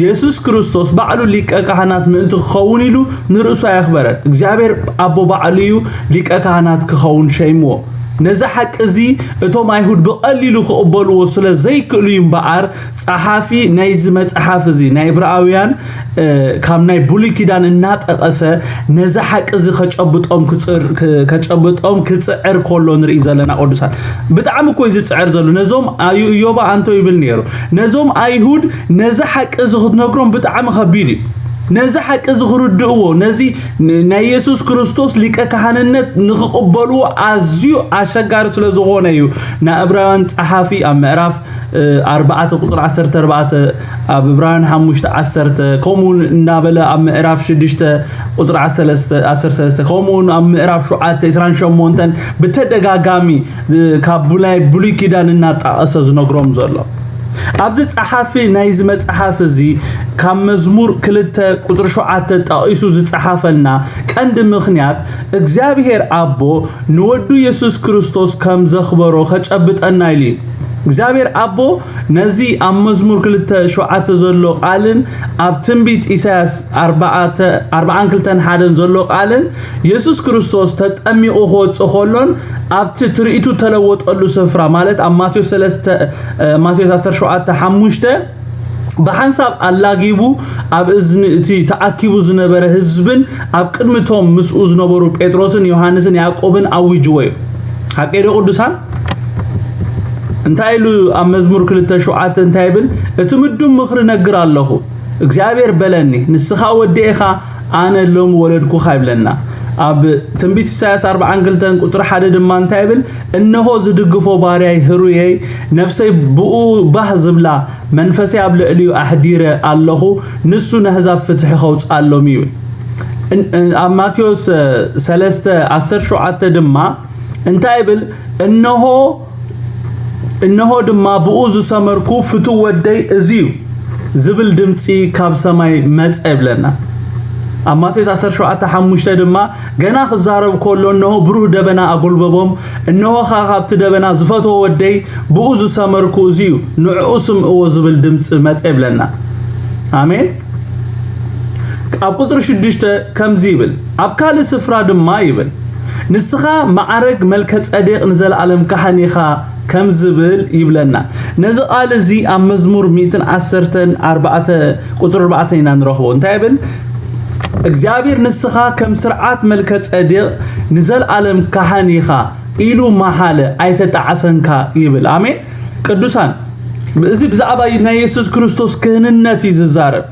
የሱስ ክርስቶስ ባዕሉ ሊቀ ካህናት ምእንቲ ክኸውን ኢሉ ንርእሱ ኣየኽበረን። እግዚኣብሔር ኣቦ ባዕሉ እዩ ሊቀ ካህናት ክኸውን ሸይምዎ። ነዚ ሓቂ እዚ እቶም ኣይሁድ ብቐሊሉ ክቕበልዎ ስለ ዘይክእሉ እዩ እምበኣር፣ ጸሓፊ ናይዚ መጽሓፍ እዚ ናይ ዕብራውያን፣ እ፣ ካብ ናይ ብሉይ ኪዳን እናጠቐሰ ነዚ ሓቂ እዚ ከጨብጦም ክጽር-፣ ክ-፣ ከጨብጦም ክጽዕር ከሎ ንርኢ ዘለና ቅዱሳን። ብጣዕሚ እኮ እዩ ዝጽዕር ዘሎ። ነዞም ኣዩ እዮባ ኣንቶ ይብል ነይሩ። ነዞም ኣይሁድ ነዚ ሓቂ እዚ ክትነግሮም ብጣዕሚ ከቢድ እዩ። ነዚ ሓቂ እዚ ክርድእዎ፣ ነዚ ን-፣ ናይ የሱስ ክርስቶስ ሊቀ ካህንነት ንኽቕበልዎ ኣዝዩ ኣሸጋሪ ስለ ዝኾነ እዩ። ንዕብራውያን ጸሓፊ ኣብ ምዕራፍ፣ እ፣ ኣርባዕተ ቁጽሪ ዓሰርተ ኣርባዕተ፣ ኣብ ዕብራውያን ሓሙሽተ ዓሰርተ፣ ከምኡ እውን እናበለ ኣብ ምዕራፍ ሽዱሽተ ቁጽሪ ዓሰርተ ሰለስተ፣ ዓሰርተ ሰለስተ፣ ከምኡ እውን ኣብ ምዕራፍ ሸውዓተ ዕስራን ሸሞንተን ብተደጋጋሚ፣ እ፣ ካብ ብላይ ብሉይ ኪዳን እናጣቐሰ ዝነግሮም ዘሎ። ኣብዚ ጸሓፊ ናይዚ መጽሓፍ እዚ ካብ መዝሙር ክልተ ቁጽሪ ሸውዓተ ጠቒሱ ዝጸሓፈልና ቀንዲ ምኽንያት እግዚኣብሔር ኣቦ ንወዱ የሱስ ክርስቶስ ከም ዘኽበሮ ከጨብጠና ኢሉ እዩ። እግዚኣብሔር ኣቦ ነዚ ኣብ መዝሙር ክልተ ሸውዓተ ዘሎ ቃልን ኣብ ትንቢት ኢሳያስ ኣርባዕተ፣ ኣርባዓን ክልተን ሓደን ዘሎ ቃልን የሱስ ክርስቶስ ተጠሚቑ ክወጽእ ከሎን ኣብቲ ትርኢቱ ተለወጠሉ ስፍራ ማለት ኣብ ማቴዎስ ሰለስተ፣ እ፣ ማቴዎስ ዓሰርተ ሸውዓተ ሓሙሽተ ብሓንሳብ ኣላጊቡ ኣብ እዝኒ እቲ ተኣኪቡ ዝነበረ ህዝብን ኣብ ቅድሚቶም ምስኡ ዝነበሩ ጴጥሮስን ዮሃንስን ያዕቆብን ኣዊጅዎ እዩ። ሓቀይ ዶ ቅዱሳን? እንታይ ኢሉ ኣብ መዝሙር ክልተ ሸውዓተ እንታይ ይብል? እቲ ምዱም ምኽሪ ነግር ኣለኹ። እግዚኣብሔር በለኒ፣ ንስኻ ወደይ ኢኻ፣ ኣነ ሎሚ ወለድኩኻ ይብለና። ኣብ ትንቢት ኢሳያስ ኣርባዓን ክልተን ቁጽሪ ሓደ ድማ እንታይ ይብል? እነሆ ዝድግፎ ባርያይ ህሩየይ፣ ነፍሰይ ብኡ ባህ ዝብላ፣ መንፈሰይ ኣብ ልዕሊኡ ኣሕዲረ ኣለኹ፣ ንሱ ነህዛብ ፍትሒ ከውጽኣሎም እዩ። እን-፣ እን-፣ ኣብ ማቴዎስ፣ እ፣ ሰለስተ ዓሰርተ ሸውዓተ ድማ እንታይ ይብል? እነሆ እነሆ ድማ ብኡ ዝሰመርኩ ፍቱው ወደይ እዚ እዩ ዝብል ድምጺ ካብ ሰማይ መጸ ይብለና። ኣብ ማቴዎስ ዓሰርተ ሸውዓተ ሓሙሽተ ድማ ገና ክዛረብ ከሎ እነሆ ብሩህ ደበና ኣጎልበቦም፣ እነሆ ኸኣ ካብቲ ደበና ዝፈትዎ ወደይ ብኡ ዝሰመርኩ እዚ እዩ ንዕኡ ስምዕዎ ዝብል ድምጺ መጸ ይብለና። ኣሜን። ኣብ ቁጽሪ ሽዱሽተ ከምዚ ይብል፣ ኣብ ካልእ ስፍራ ድማ ይብል፣ ንስኻ ማዕረግ መልከ ጸዴቕ ንዘለኣለም ካህን ኢኻ ከም ዝብል ይብለና። ነዚ ቃል እዚ ኣብ መዝሙር ሚእትን ዓሰርተን ኣርባዕተ ቁጽሪ ኣርባዕተ ኢና ንረኽቦ። እንታይ ይብል? እግዚኣብሔር ንስኻ ከም ስርዓት መልከ ጸዴቕ ንዘለኣለም ካህን ኢኻ ኢሉ መሓለ ኣይተጣዕሰንካ ይብል። ኣሜን። ቅዱሳን፣ እዚ ብዛዕባ ናይ የሱስ ክርስቶስ ክህንነት እዩ ዝዛረብ።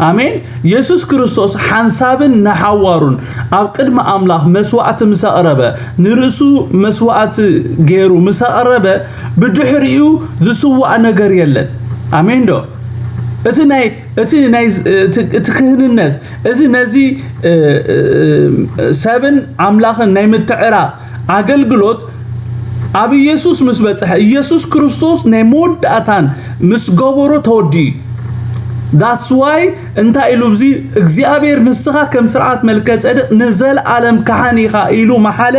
ኣሜን። የሱስ ክርስቶስ ሓንሳብን ንሓዋሩን ኣብ ቅድሚ ኣምላኽ መስዋእቲ ምስ ኣቕረበ፣ ንርእሱ መስዋእቲ ገይሩ ምስ ኣቕረበ፣ ብድሕሪኡ ዝስዋእ ነገር የለን። ኣሜን ዶ? እቲ ናይ፣ እቲ ናይ፣ እቲ፣ እቲ ክህንነት፣ እዚ ነዚ፣ እ፣ እ፣ ሰብን ኣምላኽን ናይ ምትዕራቕ ኣገልግሎት ኣብ ኢየሱስ ምስ በጽሐ፣ ኢየሱስ ክርስቶስ ናይ መወዳእታን ምስ ገበሮ ተወዲኡ። That's why እንታይ ኢሉ ኣብዚ እግዚኣብሔር፣ "ንስኻ ከም ስርዓት መልከ ጸድቅ ንዘለዓለም ካህን ኢኻ" ኢሉ መሓለ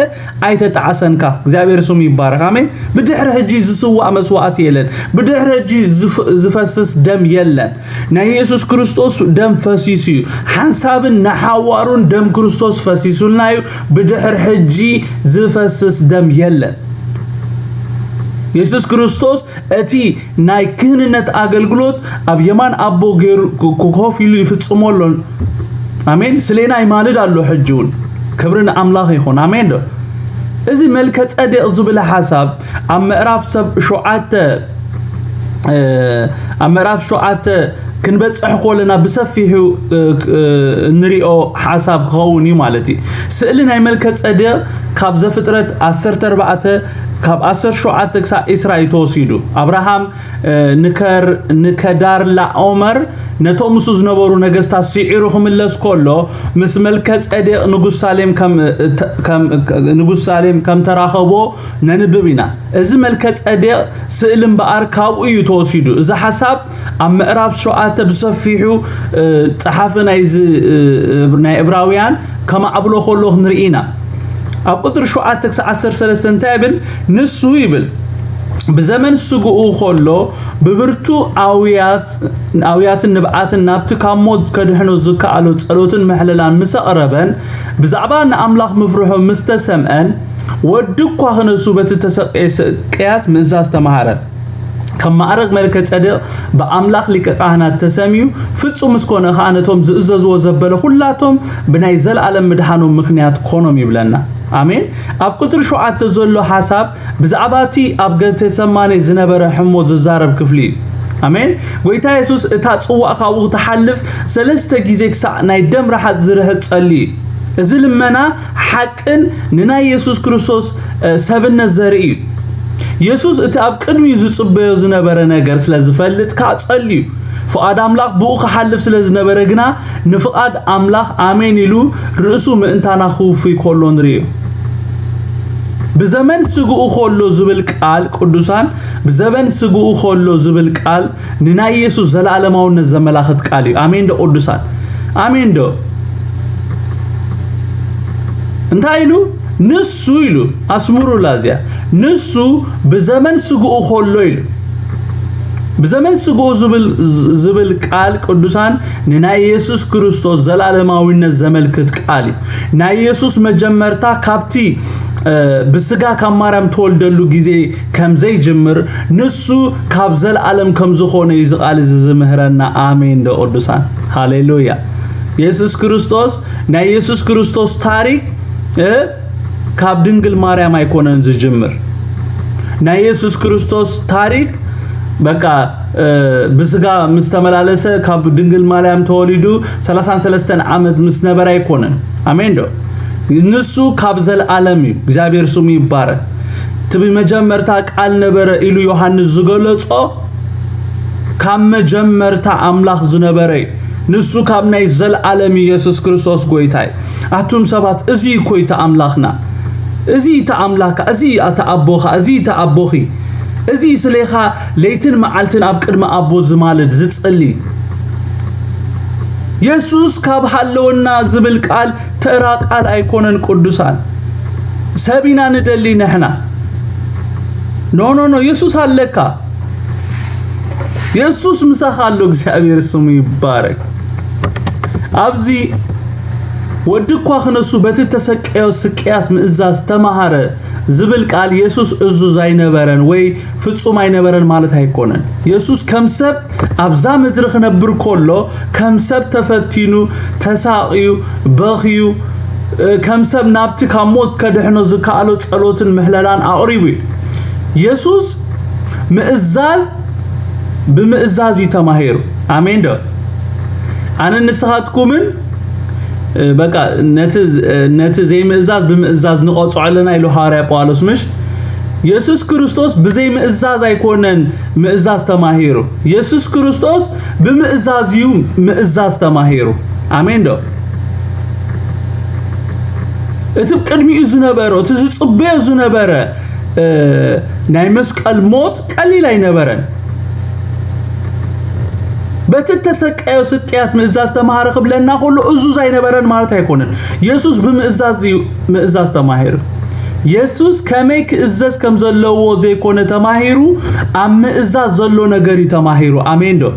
ኣይተጣዕሰንካ። እግዚኣብሔር ስሙ ይባረክ። ኣሜን። ብድሕሪ ሕጂ ዝስዋእ መስዋእቲ የለን። ብድሕሪ ሕጂ ዝፍ-፣ ዝፈስስ ደም የለን። ናይ የሱስ ክርስቶስ ደም ፈሲሱ እዩ። ሓንሳብን ንሓዋሩን ደም ክርስቶስ ፈሲሱልና እዩ። ብድሕሪ ሕጂ ዝፈስስ ደም የለን። የሱስ ክርስቶስ እቲ ናይ ክህንነት ኣገልግሎት ኣብ የማን ኣቦ ገይሩ ክ-፣ ክ-፣ ኮፍ ኢሉ ይፍጽሞ ኣሎ። ኣሜን። ስሌና ይማልድ ኣሎ ሕጂ እውን። ክብሪ ንኣምላኽ ይኹን። ኣሜን ዶ? እዚ መልከ ጸዴቕ ዝብል ሓሳብ ኣብ ምዕራፍ ሰብ ሸውዓተ፣ እ፣ ኣብ ምዕራፍ ሸውዓተ ክንበጽሕ ከለና ብሰፊሑ፣ እ፣ እ፣ እንሪኦ ሓሳብ ክኸውን እዩ ማለት እዩ። ስእሊ ናይ መልከ ጸዴቕ ካብ ዘፍጥረት ዓሰርተ ኣርባዕተ ካብ ዓሰርተ ሸውዓተ ክሳብ ዕስራ እዩ ተወሲዱ። ኣብርሃም፣ እ፣ ንከር-፣ ንከዳርላኦመር ነቶም ምስኡ ዝነበሩ ነገስታት ስዒሩ ክምለስ ከሎ፣ ምስ መልከ ጸዴቕ ንጉስ ሳሌም ከም፣ እ፣ ተ-፣ ከም፣ ንጉስ ሳሌም ከም ተራኸቦ ነንብብ ኢና። እዚ መልከ ጸዴቕ ስእሊ እምበኣር ካብኡ እዩ ተወሲዱ። እዚ ሓሳብ ኣብ ምዕራፍ ሸውዓተ ብሰፊሑ፣ እ፣ ጸሓፊ ናይዚ፣ እ፣ እ፣ ናይ ዕብራውያን ከማዕብሎ ከሎ ክንርኢ ኢና። ኣብ ቁጽሪ ሸውዓተ ክሳብ ዓሰርተ ሰለስተ እንታይ ይብል? ንሱ ይብል፣ ብዘመን ስግኡ ከሎ ብብርቱ ኣውያት-፣ ኣውያትን ንብዓትን ናብቲ ካብ ሞት ከድሕኖ ዝከኣሎ ጸሎትን ምሕለላን ምስ ኣቕረበን፣ ብዛዕባ ንኣምላኽ ምፍርሑ ምስ ተሰምዐን፣ ወዲ እኳ ክነሱ በቲ ተሰቀየ ስቅያት ምእዛዝ ተማሃረ። ከም ማዕረግ መልከ ጸዴቕ ብኣምላኽ ሊቀ ካህናት ተሰምዩ፣ ፍጹም ምስ ኮነ ኸኣ ነቶም ዝእዘዝዎ ዘበለ ኹላቶም ብናይ ዘለኣለም ምድሓኖም ምኽንያት ኮኖም ይብለና። ኣሜን። ኣብ ቁጽሪ ሸውዓተ ዘሎ ሓሳብ ብዛዕባ እቲ ኣብ ገቴሰማኔ ዝነበረ ሕሞ ዝዛረብ ክፍሊ እዩ። ኣሜን። ጎይታ የሱስ እታ ጽዋእ ካብኡ ክትሓልፍ ሰለስተ ግዜ ክሳዕ ናይ ደም ረሓጽ ዝርሕጽ ጸልዩ እዩ። እዚ ልመና ሓቅን ንናይ የሱስ ክርስቶስ፣ እ፣ ሰብነት ዘርኢ እዩ። የሱስ እቲ ኣብ ቅድሚኡ ዝጽበዮ ዝነበረ ነገር ስለ ዝፈልጥ ከኣ ጸልዩ። ፍቓድ ኣምላኽ ብኡ ክሓልፍ ስለ ዝነበረ ግና ንፍቓድ ኣምላኽ ኣሜን ኢሉ ርእሱ ምእንታና ክውፉይ ከሎ ንርእዮ። ብዘመን ስግኡ ከሎ ዝብል ቃል ቅዱሳን፣ ብዘመን ስግኡ ከሎ ዝብል ቃል ንናይ የሱስ ዘለኣለማውነት ዘመላኽት ቃል እዩ። ኣሜን ዶ ቅዱሳን? ኣሜን ዶ? እንታይ ኢሉ? ንሱ ኢሉ። ኣስምሩላ እዚኣ። ንሱ ብዘመን ስግኡ ከሎ ኢሉ። ብዘመን ስግኡ ዝብል፣ ዝብል ቃል ቅዱሳን ንናይ የሱስ ክርስቶስ ዘለኣለማዊነት ዘመልክት ቃል እዩ። ናይ የሱስ መጀመርታ ካብቲ፣ እ፣ ብስጋ ካብ ማርያም ተወልደሉ ግዜ ከም ዘይጅምር፣ ንሱ ካብ ዘለኣለም ከም ዝኾነ እዩ እዚ ቃል እዚ ዝምህረና። ኣሜን ዶ ቅዱሳን? ሃሌሉያ። የሱስ ክርስቶስ፣ ናይ የሱስ ክርስቶስ ታሪክ፣ እ፣ ካብ ድንግል ማርያም ኣይኮነን ዝጅምር። ናይ የሱስ ክርስቶስ ታሪክ በቃ፣ እ፣ ብስጋ ምስ ተመላለሰ ካብ ድንግል ማርያም ተወሊዱ ሰላሳን ሰለስተን ዓመት ምስ ነበረ ኣይኮነን። ኣሜን ዶ? ንሱ ካብ ዘለኣለም እዩ። እግዚኣብሔር ስሙ ይባረክ። እቲ ብመጀመርታ ቃል ነበረ ኢሉ ዮሃንስ ዝገለጾ ካብ መጀመርታ ኣምላኽ ዝነበረ እዩ። ንሱ ካብ ናይ ዘለኣለም ኢየሱስ ክርስቶስ ጎይታ እዩ። ኣቱም ሰባት፣ እዚ እኮ እዩ እቲ ኣምላኽና። እዚ እዩ እቲ ኣምላኽካ፣ እዚ እዩ እቲ ኣቦኻ፣ እዚ እዩ እቲ ኣቦኺ። እዚ እዩ ስሌኻ ለይትን መዓልትን ኣብ ቅድሚ ኣቦ ዝማልድ፣ ዝጽሊ። የሱስ ካብ ሃለወና ዝብል ቃል ተራ ቃል ኣይኮነን ቅዱሳን። ሰብ ኢና ንደሊ ንሕና። ኖ፣ ኖ፣ ኖ፣ የሱስ ኣለካ። የሱስ ምሳኻ ኣሎ። እግዚኣብሔር ስሙ ይባረክ። ኣብዚ ወዲ እኳ ክነሱ በቲ ተሰቀዮ ስቅያት ምእዛዝ ተማሃረ ዝብል ቃል የሱስ እዙዝ ኣይነበረን ወይ ፍጹም ኣይነበረን ማለት ኣይኮነን። የሱስ ከም ሰብ ኣብዛ ምድሪ ክነብር ከሎ ከም ሰብ ተፈቲኑ፣ ተሳቕዩ፣ በኽዩ፣ እ፣ ከም ሰብ ናብቲ ካብ ሞት ከድሕኖ ዝከኣሎ ጸሎትን ምሕለላን ኣቕሪቡ እዩ። የሱስ ምእዛዝ ብምእዛዝ እዩ ተማሂሩ። ኣሜን ዶ? ኣነ ንስኻትኩምን በቃ ነቲ ዘይምእዛዝ ብምእዛዝ ንቐፅዖ ኣለና ኢሉ ሃዋርያ ጳውሎስ። ምሽ የሱስ ክርስቶስ ብዘይ ምእዛዝ ኣይኮነን ምእዛዝ ተማሂሩ። የሱስ ክርስቶስ ብምእዛዝ እዩ ምእዛዝ ተማሂሩ። ኣሜን ዶ? እቲ ቅድሚኡ ዝነበረ፣ እቲ ዝፅበዮ ዝነበረ ናይ መስቀል ሞት ቀሊል ኣይነበረን። በቲ እተሰቀዮ ስቅያት ምእዛዝ ተማሃረ ክብለና ከሎ እዙዝ ኣይነበረን ማለት ኣይኮነን። የሱስ ብምእዛዝ እዩ ምእዛዝ ተማሂሩ። የሱስ ከመይ ክእዘዝ ከም ዘለዎ ዘይኮነ ተማሂሩ፣ ኣብ ምእዛዝ ዘሎ ነገር እዩ ተማሂሩ። ኣሜን ዶ?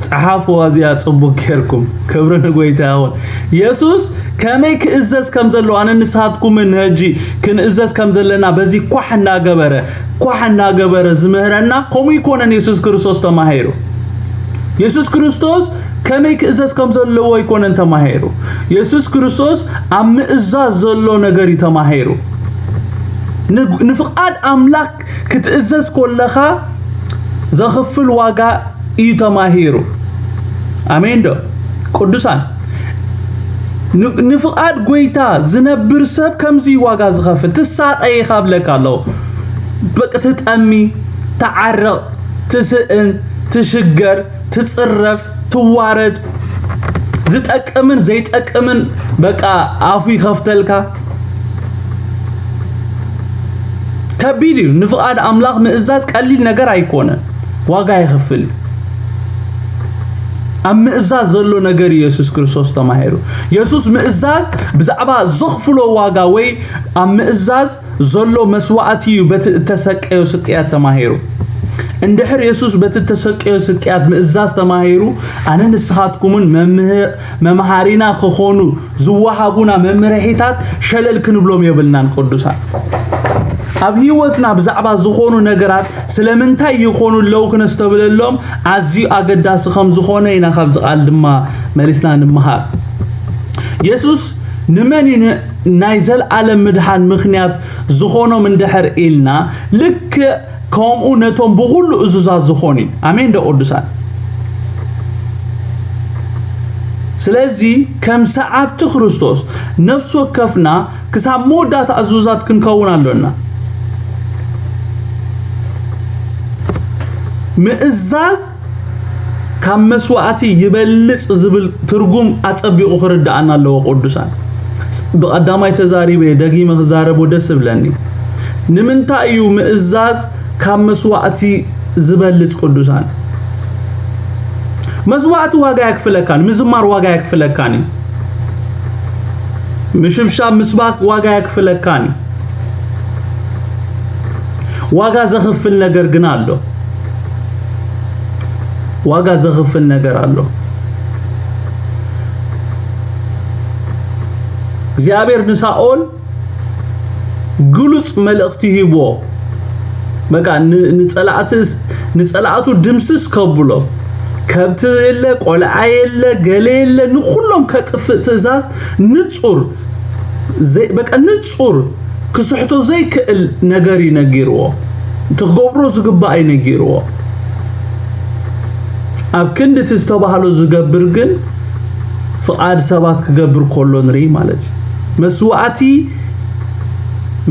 ጸሓፍዋ እዚኣ ጽቡቅ ጌርኩም። ክብሪ ንጎይታ ይኹን። የሱስ ከመይ ክእዘዝ ከም ዘለዎ ኣነ ንስኻትኩምን ሕጂ ክንእዘዝ ከም ዘለና በዚ ኳሕ እናገበረ ኳሕ እናገበረ ዝምህረና ከምኡ ይኮነን። የሱስ ክርስቶስ ተማሂሩ። የሱስ ክርስቶስ ከመይ ክእዘዝ ከም ዘለዎ ኣይኮነን ተማሂሩ። የሱስ ክርስቶስ ኣብ ምእዛዝ ዘሎ ነገር እዩ ተማሂሩ። ንፍቓድ ኣምላኽ ክትእዘዝ ኮለኻ ዘኽፍል ዋጋ እዩ ተማሂሩ። ኣሜን ዶ ቅዱሳን? ንፍቓድ ጎይታ ዝነብር ሰብ ከምዚ ዋጋ ዝኸፍል። ትሳቐይ ካብ ለካ ኣለዉ። በቂ ትጠሚ፣ ትዓረቕ፣ ትስእን፣ ትሽገር፣ ትጽረፍ፣ ትዋረድ፣ ዝጠቅምን ዘይጠቅምን በቃ ኣፉ ይኸፍተልካ። ከቢድ እዩ። ንፍቓድ ኣምላኽ ምእዛዝ ቀሊል ነገር ኣይኮነን። ዋጋ የኽፍል እዩ። ኣብ ምእዛዝ ዘሎ ነገር እዩ የሱስ ክርስቶስ ተማሂሩ። የሱስ ምእዛዝ ብዛዕባ ዘኽፍሎ ዋጋ ወይ ኣብ ምእዛዝ ዘሎ መስዋእቲ እዩ በቲ እተሰቀዮ ስቅያት ተማሂሩ። እንድሕር የሱስ በቲ እተሰቀዮ ስቅያት ምእዛዝ ተማሂሩ፣ ኣነ ንስኻትኩምን መምህር መምሃሪና ክኾኑ ዝወሃቡና መምርሒታት ሸለል ክንብሎም የብልናን ቅዱሳን። ኣብ ህይወትና ብዛዕባ ዝኾኑ ነገራት ስለምንታይ ይኾኑ ኣለዉ ክነስተብለሎም ኣዝዩ ኣገዳሲ ከም ዝኾነ ኢና ካብዚ ቃል ድማ መሊስና ንምሃር። የሱስ ንመን እዩ ናይ ዘለኣለም ምድሓን ምኽንያት ዝኾኖም እንድሕር ኢልና ልክዕ ከምኡ ነቶም ብኹሉ እዙዛት ዝኾኑ እዩ። ኣሜን ዶ ቅዱሳን? ስለዚ ከም ሰዓብቲ ክርስቶስ ነፍሲ ወከፍና ክሳብ መወዳእታ እዙዛት ክንከውን ኣሎና። ምእዛዝ ካብ መስዋእቲ ይበልጽ ዝብል ትርጉም ኣጸቢቑ ክርድኣና ኣለዎ ቅዱሳን። ብቐዳማይ ተዛሪበ ደጊመ ክዛረቦ ደስ እብለኒ። ንምንታይ እዩ ምእዛዝ ካብ መስዋእቲ ዝበልጽ ቅዱሳን? መስዋእቲ ዋጋ የክፍለካን፣ ምዝማር ዋጋ የክፍለካን እዩ። ምሽብሻብ ምስባክ ዋጋ የክፍለካን እዩ። ዋጋ ዘኽፍል ነገር ግን ኣሎ። ዋጋ ዘኽፍል ነገር ኣሎ። እግዚኣብሔር ንሳኦል ግሉጽ መልእኽቲ ሂብዎ። በቃ ንጸላእቱ ድምስስ ከብሎ፣ ከብቲ የለ፣ ቆልዓ የለ፣ ገለ የለ፣ ንኹሎም ከጥፍእ ትእዛዝ ንጹር፣ በቃ ንጹር ክስሕቶ ዘይክእል ነገር እዩ ነጊርዎ። እቲ ክገብሮ ዝግባእ እዩ ነጊርዎ። ኣብ ክንዲ እቲ ዝተባህሎ ዝገብር ግን ፍቓድ ሰባት ክገብር ከሎ ንርኢ ማለት እዩ። መስዋእቲ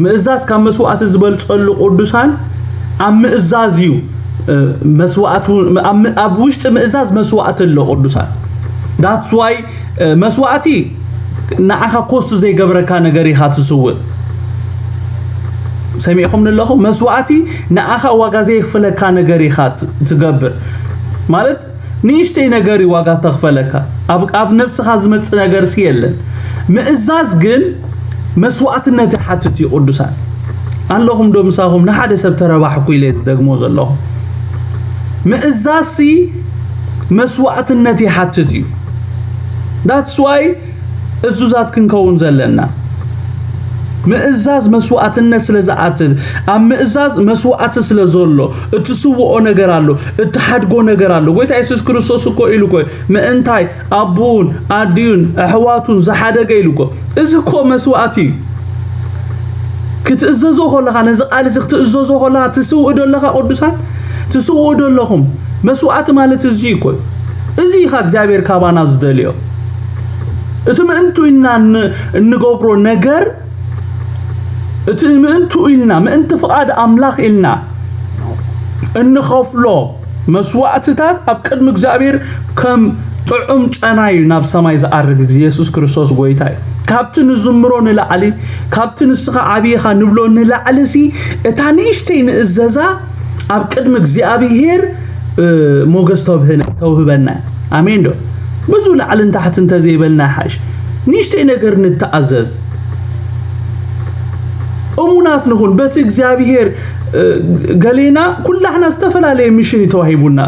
ምእዛዝ ካብ መስዋእቲ ዝበልጸሉ ቅዱሳን ኣብ ምእዛዝ እዩ። መስዋእቲ ኣብ ውሽጢ ምእዛዝ መስዋእቲ ኣሎ ቅዱሳን። That's why መስዋእቲ ንዓኻ ኮስት ዘይገብረካ ነገር ኢኻ ትስውእ። ሰሚዕኹም ኣለኹም? መስዋእቲ ንዓኻ ዋጋ ዘይኽፍለካ ነገር ኢኻ ትገብር። ማለት ንእሽተይ ነገር እዩ ዋጋ ተኽፈለካ። ኣብ ነብስኻ ዝመጽእ ነገር ሲ የለን። ምእዛዝ ግን መስዋእትነት ይሓትት እዩ ቅዱሳን። ኣለኹም ዶ ምሳኹም? ንሓደ ሰብ ተረባሕኩ ኢለ ዝደግሞ ዘለኹ። ምእዛዝ ሲ መስዋእትነት ይሓትት እዩ። That's why እዙዛት ክንከውን ዘለና። ምእዛዝ መስዋእትነት ስለ ዝኣትት፣ ኣብ ምእዛዝ መስዋእቲ ስለ ዘሎ፣ እትስውኦ ነገር ኣሎ፣ እትሓድጎ ነገር ኣሎ። ጎይታ የሱስ ክርስቶስ እኮ ኢሉ እኮ ምእንታይ ኣቦኡን ኣዲኡን ኣሕዋቱን ዝሓደገ ኢሉ እኮ። እዚ እኮ መስዋእቲ እዩ። ክትእዘዞ ከለኻ፣ ነዚ ቃል እዚ ክትእዘዞ ከለኻ ትስውእ ዶ ኣለኻ ቅዱሳን? ትስውኡ ዶ ኣለኹም? መስዋእቲ ማለት እዚ እኮ እዩ። እዚ ኢኻ እግዚኣብሔር ካባና ዝደልዮ። እቲ ምእንቱ ኢልና ን- እንገብሮ ነገር፣ እቲ ምእንቱ ኢልና፣ ምእንቲ ፍቓድ ኣምላኽ ኢልና እንኸፍሎ መስዋዕትታት ኣብ ቅድሚ እግዚኣብሔር ከም ጥዑም ጨና እዩ ናብ ሰማይ ዝኣርግ። የሱስ ክርስቶስ ጎይታ እዩ። ካብቲ ንዝምሮ ንላዕሊ፣ ካብቲ ንስኻ ዓብይኻ ንብሎ ንላዕሊ ሲ፣ እታ ንእሽተይ ንእዘዛ ኣብ ቅድሚ እግዚኣብሔር እ፣ ሞገስ ተውህነ- ተውህበና። ኣሜን ዶ? ብዙ ላዕልን ታሕትን ተዘይበልና ይሓሽ። ንእሽተይ ነገር ንተኣዘዝ። እሙናት ንኹን። በቲ እግዚኣብሔር እ፣ ገሌና ኩላሕና ዝተፈላለየ ሚሽን እዩ ተዋሂቡና።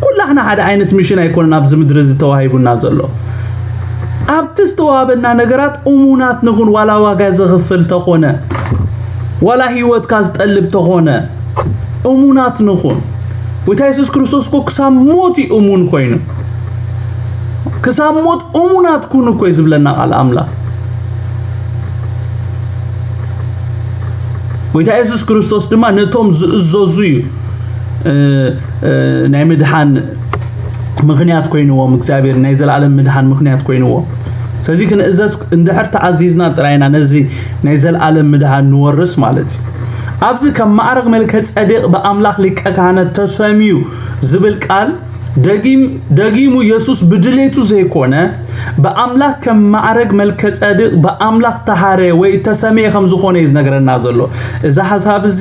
ኩላሕና ሓደ ዓይነት ሚሽን ኣይኮነን ኣብዚ ምድሪ እዚ ተዋሂቡና ዘሎ። ኣብቲ ዝተዋሃበና ነገራት እሙናት ንኹን። ዋላ ዋጋ ዘኽፍል ተኾነ፣ ዋላ ህይወትካ ዝጠልብ ተኾነ፣ እሙናት ንኹን። ጎይታ የሱስ ክርስቶስ እኮ ክሳብ ሞት እዩ እሙን ኮይኑ። ክሳብ ሞት እሙናት ኩኑ እኮ እዩ ዝብለና ቃል ኣምላኽ። ጎይታ የሱስ ክርስቶስ ድማ ነቶም ዝእዘዙ እዩ እ፣ እ፣ ናይ ምድሓን ምኽንያት ኮይንዎም። እግዚኣብሔር ናይ ዘለኣለም ምድሓን ምኽንያት ኮይንዎም። ስለዚ ክንእዘዝ እንድሕር ተኣዚዝና ጥራይና ነዚ ናይ ዘለኣለም ምድሓን ንወርስ ማለት እዩ። ኣብዚ ከም ማዕረግ መልከ ጸዴቅ ብኣምላኽ ሊቀ ካህናት ተሰምዩ ዝብል ቃል ደጊም ደጊሙ የሱስ ብድሌቱ ዘይኮነ ብኣምላኽ ከም ማዕረግ መልከ ጸድቅ ብኣምላኽ ተሃረ ወይ ተሰምየ ከም ዝኾነ እዩ ዝነግረና ዘሎ። እዚ ሓሳብ እዚ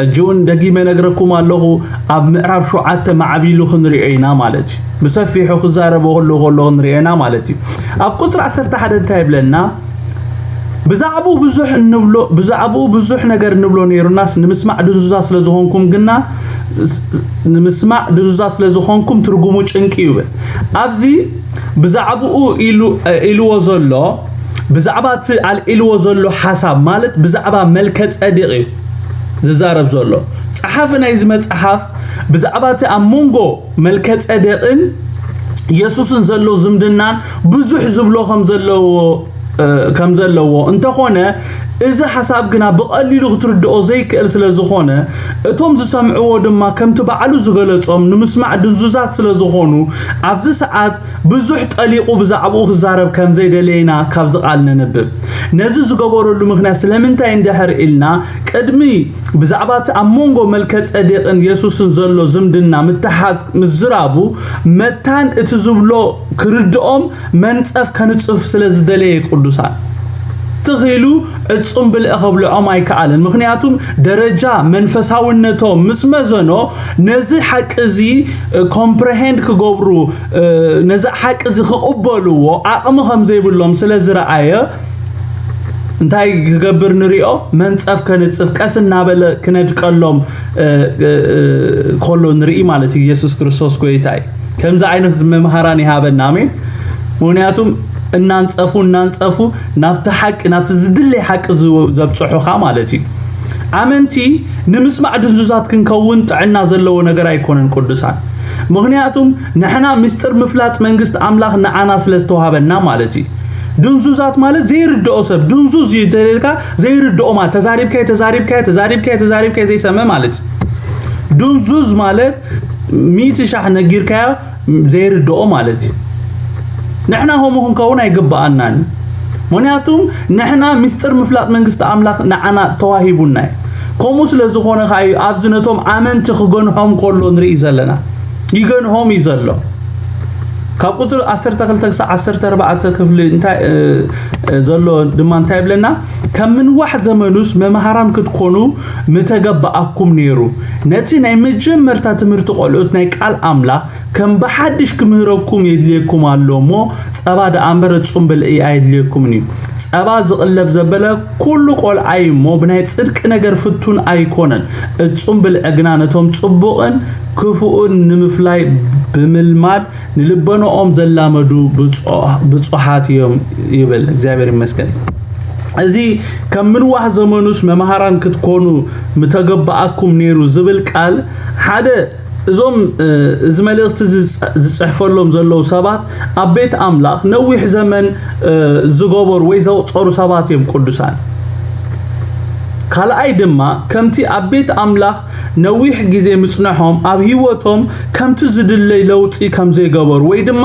እጅውን ደጊመ ነግረኩም ኣለኹ። ኣብ ምዕራፍ ሸውዓተ ማዕቢሉ ክንሪኦ ኢና ማለት እዩ። ብሰፊሑ ክዛረበ ከሎ ከሎ ክንሪኦ ኢና ማለት እዩ። ኣብ ቁፅሪ ዓሰርተ ሓደ እንታይ ይብለና? ብዛዕባኡ ብዙሕ እንብሎ ብዛዕባኡ ብዙሕ ነገር እንብሎ ነይሩናስ ንምስማዕ ድንዙዛ ስለ ዝኾንኩም ግና ንምስማዕ ድንዙዛ ስለ ዝኾንኩም ትርጉሙ ጭንቂ እዩ ይብል። ኣብዚ ብዛዕባኡ ኢሉ ኢልዎ ዘሎ ብዛዕባ እቲ ኣልዒልዎ ዘሎ ሓሳብ ማለት ብዛዕባ መልከ ጸዲቕ እዩ ዝዛረብ ዘሎ። ጸሓፊ ናይዚ መጽሓፍ ብዛዕባ እቲ ኣብ መንጎ መልከ ጸደቕን የሱስን ዘሎ ዝምድናን ብዙሕ ዝብሎ ከም ዘለዎ ከም ዘለዎ እንተኾነ እዚ ሓሳብ ግና ብቐሊሉ ክትርድኦ ዘይክእል ስለ ዝኾነ እቶም ዝሰምዕዎ ድማ ከምቲ ባዕሉ ዝገለጾም ንምስማዕ ድንዙዛት ስለ ዝኾኑ ኣብዚ ሰዓት ብዙሕ ጠሊቑ ብዛዕባኡ ክዛረብ ከም ዘይደለየና ካብዚ ቃል ነንብብ። ነዚ ዝገበረሉ ምኽንያት ስለምንታይ እንድሕር ኢልና ቅድሚ ብዛዕባ እቲ ኣብ መንጎ መልከ ጸዴቕን የሱስን ዘሎ ዝምድና ምትሓዝ ምዝራቡ መታን እቲ ዝብሎ ክርድኦም መንጸፍ ከንጽፍ ስለ ዝደለየ ቅዱሳን ትኺሉ ዕጹም ብልዒ ከብልዖም ኣይከኣልን። ምኽንያቱም ደረጃ መንፈሳውነቶም ምስ መዘኖ ነዚ ሓቂ እዚ ኮምፕረሄንድ ክገብሩ ነዚ ሓቂ እዚ ክቕበልዎ ዓቕሚ ከም ዘይብሎም ስለ ዝረኣየ እንታይ ክገብር ንሪኦ መንጸፍ ከንጽፍ ቀስ እናበለ ክነድቀሎም ከሎ ንርኢ ማለት እዩ። ኢየሱስ ክርስቶስ ጎይታ እዩ። ከምዚ ዓይነት መምሃራን ይሃበና። ኣሜን። ምክንያቱም እናንጸፉ እናንጸፉ ናብቲ ሓቂ ናብቲ ዝድለይ ሓቂ ዘብፅሑኻ ማለት እዩ። ኣመንቲ ንምስማዕ ድንዙዛት ክንከውን ጥዕና ዘለዎ ነገር ኣይኮነን ቅዱሳን። ምክንያቱም ንሕና ምስጢር ምፍላጥ መንግስቲ ኣምላኽ ንዓና ስለ ዝተዋሃበና ማለት እዩ። ድንዙዛት ማለት ዘይርድኦ ሰብ ድንዙዝ እዩ ተልልካ ዘይርድኦ ማለት ተዛሪብካዮ ተዛሪብካዮ ተዛሪብካዮ ተዛሪብካዮ ዘይሰምዕ ማለት እዩ። ድንዙዝ ማለት ሚእቲ ሻሕ ነጊርካዮ ዘይርድኦ ማለት እዩ። ንሕና ከምኡ ክንከውን ኣይግብኣናን። ምክንያቱም ንሕና ምስጢር ምፍላጥ መንግስቲ ኣምላኽ ንዓና ተዋሂቡና እዩ። ከምኡ ስለ ዝኾነ ከዓ እዩ ኣብዚ ነቶም ኣመንቲ ክገንሖም ከሎ ንርኢ ዘለና። ይገንሖም እዩ ዘሎ። ካብ ቁፅሪ ዓሰርተ ክልተ ክሳብ ዓሰርተ ኣርባዕተ ክፍሊ እንታይ ዘሎ ድማ እንታይ ይብለና? ከም ምንዋሕ ዘመኑስ መምሃራን ክትኮኑ ምተገባኣኩም ነይሩ። ነቲ ናይ መጀመርታ ትምህርቲ ቆልዑት ናይ ቃል ኣምላኽ ከም ብሓድሽ ክምህረኩም የድልየኩም ኣሎ እሞ ጸባ ደኣ እምበር እጹም ብልዒ ኣየድልየኩምን እዩ። ጸባ ዝቕለብ ዘበለ ኩሉ ቆልዓ እዩ እሞ ብናይ ጽድቂ ነገር ፍቱን ኣይኮነን። እጹም ብልዒ ግና ነቶም ጽቡቕን ክፉእን ንምፍላይ ብምልማድ ንልበንኦም ዘላመዱ ብጹሓት እዮም ይብል። እግዚኣብሔር ይመስገን። እዚ ከም ምንዋሕ ዘመኑስ መምሃራን ክትኮኑ ምተገባኣኩም ነይሩ ዝብል ቃል ሓደ እዞም እዚ መልእኽቲ ዝፅሕፈሎም ዘለዉ ሰባት ኣብ ቤት ኣምላኽ ነዊሕ ዘመን ዝገበሩ ወይ ዘቑፀሩ ሰባት እዮም ቅዱሳን። ካልኣይ ድማ ከምቲ ኣብ ቤት ኣምላኽ ነዊሕ ግዜ ምጽንሖም ኣብ ህይወቶም ከምቲ ዝድለይ ለውጢ ከም ዘይገበሩ ወይ ድማ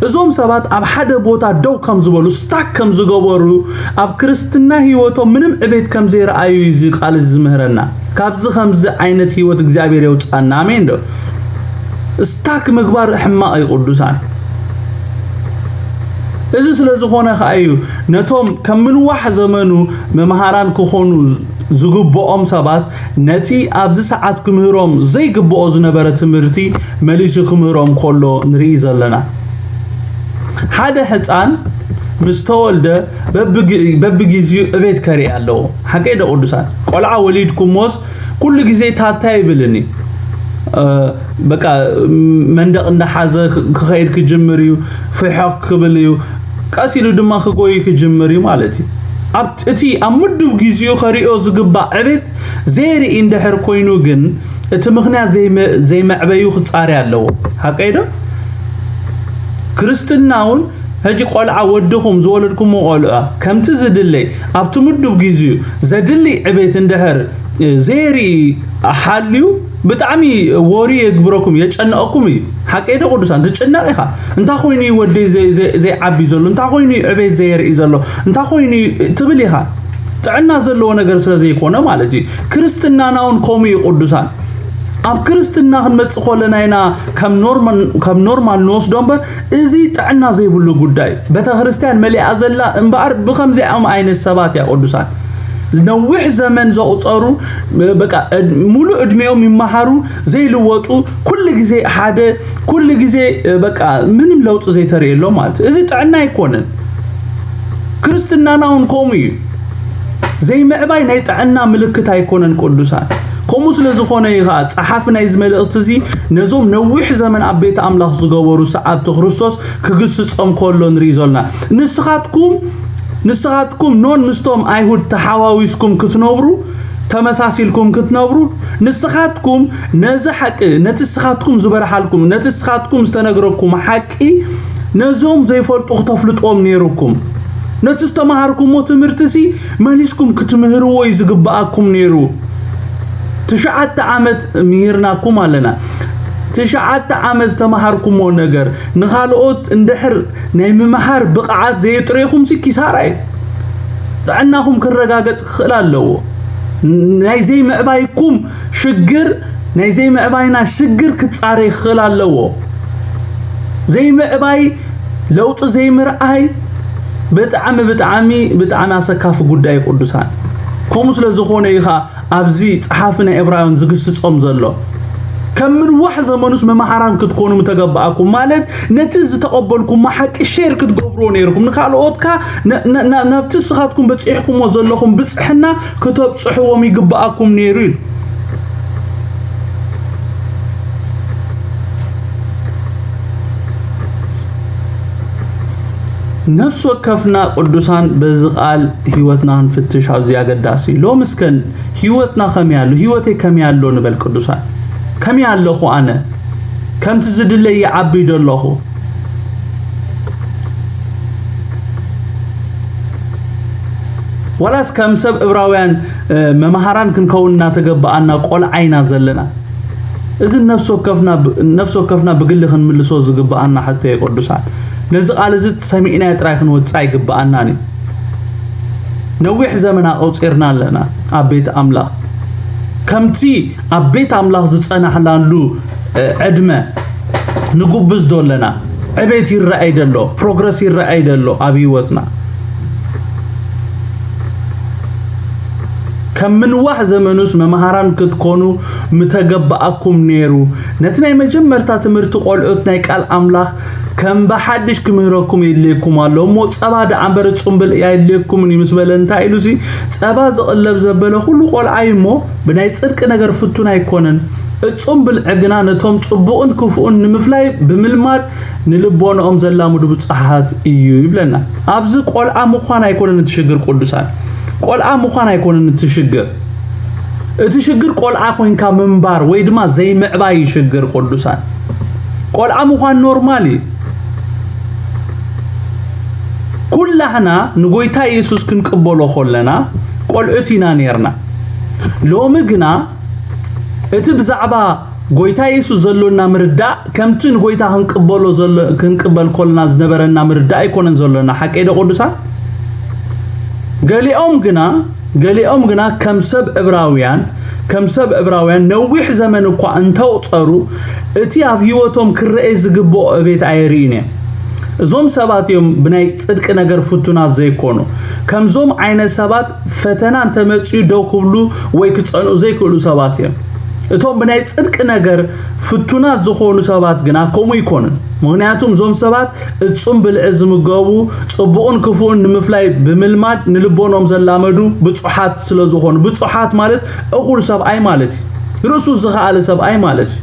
እዞም ሰባት ኣብ ሓደ ቦታ ደው ከም ዝበሉ ስታክ ከም ዝገበሩ ኣብ ክርስትና ህይወቶም ምንም ዕቤት ከም ዘይረኣዩ እዩ እዚ ቃል እዚ ዝምህረና። ካብዚ ከምዚ ዓይነት ህይወት እግዚኣብሔር የውፅኣና። ኣሜን ዶ? ስታክ ምግባር ሕማቕ እዩ ቅዱሳን። እዚ ስለ ዝኾነ ከኣ እዩ ነቶም ከም ምንዋሕ ዘመኑ መምሃራን ክኾኑ ዝግብኦም ሰባት ነቲ ኣብዚ ሰዓት ክምህሮም ዘይግብኦ ዝነበረ ትምህርቲ መሊሱ ክምህሮም ከሎ ንርኢ ዘለና። ሓደ ሕፃን ምስ ተወልደ በብግ- በብጊዜኡ እቤት ከርኢ ኣለዎ። ሓቀይ ዶ ቅዱሳን? ቆልዓ ወሊድኩሞስ ኩሉ ግዜ ታታ ይብልኒ። እ፣ በቃ መንደቕ እንዳሓዘ ክኸይድ ክጅምር እዩ፣ ፍሕቕ ክብል እዩ፣ ቀስ ኢሉ ድማ ክጎይ ክጅምር እዩ ማለት እዩ። ኣብ እቲ ኣብ ምዱብ ግዜኡ ከርእዮ ዝግባእ ዕቤት ዘይርኢ እንድሕር ኮይኑ ግን እቲ ምኽንያት ዘይመ- ዘይመዕበዩ ክጻሪ ኣለዎ። ሓቀይ ዶ? ክርስትና እውን ሕጂ ቆልዓ ወድኹም ዝወለድኩሞ ቆልዓ ከምቲ ዝድለይ ኣብቲ ምዱብ ግዜኡ ዘድሊ ዕቤት እንድሕር እ፣ ዘይርኢ ሓልዩ ብጣዕሚ ወሪ የግብረኩም የጨንቐኩም እዩ። ሓቀይ ዶ ቅዱሳን? ትጭነቕ ኢኻ። እንታይ ኮይኑ እዩ ወደይ ዘይ- ዘይ- ዘይዓቢ ዘሎ? እንታይ ኮይኑ እዩ ዕቤት ዘየርኢ ዘሎ? እንታይ ኮይኑ እዩ ትብል ኢኻ። ጥዕና ዘለዎ ነገር ስለ ዘይኮነ ማለት እዩ። ክርስትናና እውን ከምኡ እዩ ቅዱሳን። ኣብ ክርስትና ክንመጽእ ከለና ኢና ከም ኖርማል ከም ኖርማል ንወስዶ እምበር እዚ ጥዕና ዘይብሉ ጉዳይ። ቤተ ክርስቲያን መሊኣ ዘላ እምበኣር ብከምዚኦም ዓይነት ሰባት እያ ቅዱሳን። ነዊሕ ዘመን ዘቑጸሩ በቃ እድ- ሙሉእ እድሜኦም ይመሃሩ ዘይልወጡ ኩሉ ግዜ ሓደ ኩሉ ግዜ በቃ ምንም ለውጢ ዘይተርእየሎም ማለት እዩ። እዚ ጥዕና ኣይኮነን። ክርስትናና እውን ከምኡ እዩ። ዘይምዕባይ ናይ ጥዕና ምልክት ኣይኮነን ቅዱሳን። ከምኡ ስለ ዝኾነ እዩ ኸዓ ጸሓፊ ናይዚ መልእኽቲ እዚ ነዞም ነዊሕ ዘመን ኣብ ቤት ኣምላኽ ዝገበሩ ሰዓብቲ ክርስቶስ ክግስጾም ከሎ ንርኢ ዘሎና። ንስኻትኩም ንስኻትኩም ኖን ምስቶም ኣይሁድ ተሓዋዊስኩም ክትነብሩ ተመሳሲልኩም ክትነብሩ ንስኻትኩም ነዚ ሓቂ ነቲ ንስኻትኩም ዝበርሃልኩም ነቲ ንስኻትኩም ዝተነግረኩም ሓቂ ነዞም ዘይፈልጡ ክተፍልጥዎም ነይሩኩም። ነቲ ዝተምሃርኩሞ ትምህርቲ ሲ መሊስኩም ክትምህርዎ እዩ ዝግብኣኩም ነይሩ። ትሽዓተ ዓመት ምሂርናኩም ኣለና። ትሽዓተ ዓመት ዝተምሃርኩሞ ነገር ንኻልኦት እንድሕር ናይ ምምሃር ብቕዓት ዘየጥረይኹም ሲ ኪሳራ እዩ። ጥዕናኹም ክረጋገጽ ክኽእል ኣለዎ። ናይ ዘይምዕባይኩም ሽግር ናይ ዘይምዕባይና ሽግር ክጻረ ይኽእል ኣለዎ። ዘይምዕባይ ለውጢ ዘይምርኣይ ብጣዕሚ ብጣዕሚ ብጣዕሚ ኣሰካፊ ጉዳይ እዩ ቅዱሳን። ከምኡ ስለ ዝኾነ እዩ ኸዓ ኣብዚ ጸሓፊ ናይ ዕብራውያን ዝግስጾም ዘሎ። ከም ምንዋሕ ዘመኑስ መምሃራን ክትኮኑ ምተገባኣኩም ማለት ነቲ ዝተቐበልኩሞ ሓቂ ሼር ክትገብርዎ ነይርኩም ንካልኦትካ ነ- ነ- ና- ናብቲ ንስኻትኩም በጺሕኩሞ ዘለኹም ብጽሕና ክተብጽሕዎም ይግባኣኩም ነይሩ ኢሉ። ነፍሲ ወከፍና ቅዱሳን በዚ ቃል ህይወትና ክንፍትሽ ኣዝዩ ኣገዳሲ እዩ። ሎም እስከ ህይወትና ከመይ ኣሎ? ህይወተይ ከመይ ኣሎ ንበል ቅዱሳን። ከመይ ኣለኹ ኣነ? ከምቲ ዝድለ ይዓቢ ዶ ኣለኹ? ዋላስ ከም ሰብ እብራውያን መምሃራን ክንከውን እናተገባኣና ቆልዓ ኢና ዘለና? እዚ ነፍሲ ወከፍና ብ- ነፍሲ ወከፍና ብግሊ ክንምልሶ ዝግባኣና ሕቶ እዩ ቅዱሳን። ነዚ ቃል እዚ ሰሚዕናዮ ጥራይ ክንወጽእ ኣይግባኣናን እዩ። ነዊሕ ዘመን ኣቑጺርና ኣለና ኣብ ቤት ኣምላኽ። ከምቲ ኣብ ቤት ኣምላኽ ዝጸናሕናሉ ዕድመ ንጉብዝ ዶ ኣለና? ዕቤት ይረኣይ ደሎ፣ ፕሮግረስ ይረኣይ ደሎ ኣብ ህይወትና። ከም ምንዋሕ ዘመኑስ መምሃራን ክትኮኑ ምተገባኣኩም ነይሩ። ነቲ ናይ መጀመርታ ትምህርቲ ቆልዑት ናይ ቃል ኣምላኽ ከም ብሓድሽ ክምህረኩም የድልየኩም ኣሎ እሞ ጸባ ደኣ እምበር ጽምብል ኣየድልየኩምን እዩ ምስ በለ እንታይ ኢሉ ሲ ጸባ ዝቕለብ ዘበለ ኩሉ ቆልዓ እዩ እሞ ብናይ ጽድቂ ነገር ፍቱን ኣይኮነን። እጹም ብልዒ ግና ነቶም ጽቡቕን ክፉእን ንምፍላይ ብምልማድ ንልቦንኦም ዘላምዱ ብጹሓት እዩ ይብለና። ኣብዚ ቆልዓ ምዃን ኣይኮነን እቲ ሽግር ቅዱሳን። ቆልዓ ምዃን ኣይኮነን እቲ ሽግር። እቲ ሽግር ቆልዓ ኮይንካ ምንባር ወይ ድማ ዘይምዕባይ ሽግር ቅዱሳን። ቆልዓ ምዃን ኖርማል እዩ። ኩላህና ንጎይታ ኢየሱስ ክንቅበሎ ከለና ቆልዑት ኢና ነርና። ሎሚ ግና እቲ ብዛዕባ ጎይታ የሱስ ዘሎና ምርዳእ ከምቲ ንጎይታ ክንቅበሎ ዘሎ ክንቅበል ኮልና ዝነበረና ምርዳእ ኣይኮነን ዘሎና። ሓቀይ ዶ ቅዱሳን? ገሊኦም ግና ገሊኦም ግና ከም ሰብ ዕብራውያን ከም ሰብ ዕብራውያን ነዊሕ ዘመን እኳ እንተቑጸሩ እቲ ኣብ ህይወቶም ክረኤ ዝግብኦ እቤት ኣየርእዩን እዮም። እዞም ሰባት እዮም ብናይ ጽድቂ ነገር ፍቱናት ዘይኮኑ። ከምዞም ዓይነት ሰባት ፈተና እንተመጺኡ ደው ክብሉ ወይ ክጸንኡ ዘይክእሉ ሰባት እዮም። እቶም ብናይ ጽድቂ ነገር ፍቱናት ዝኾኑ ሰባት ግና ከምኡ ይኮኑን። ምኽንያቱም እዞም ሰባት እጹም ብልዒ ዝምገቡ፣ ጽቡቕን ክፉእን ንምፍላይ ብምልማድ ንልቦኖም ዘላመዱ ብጹሓት ስለ ዝኾኑ፣ ብጹሓት ማለት እኹል ሰብኣይ ማለት እዩ። ርእሱ ዝኸኣለ ሰብኣይ ማለት እዩ።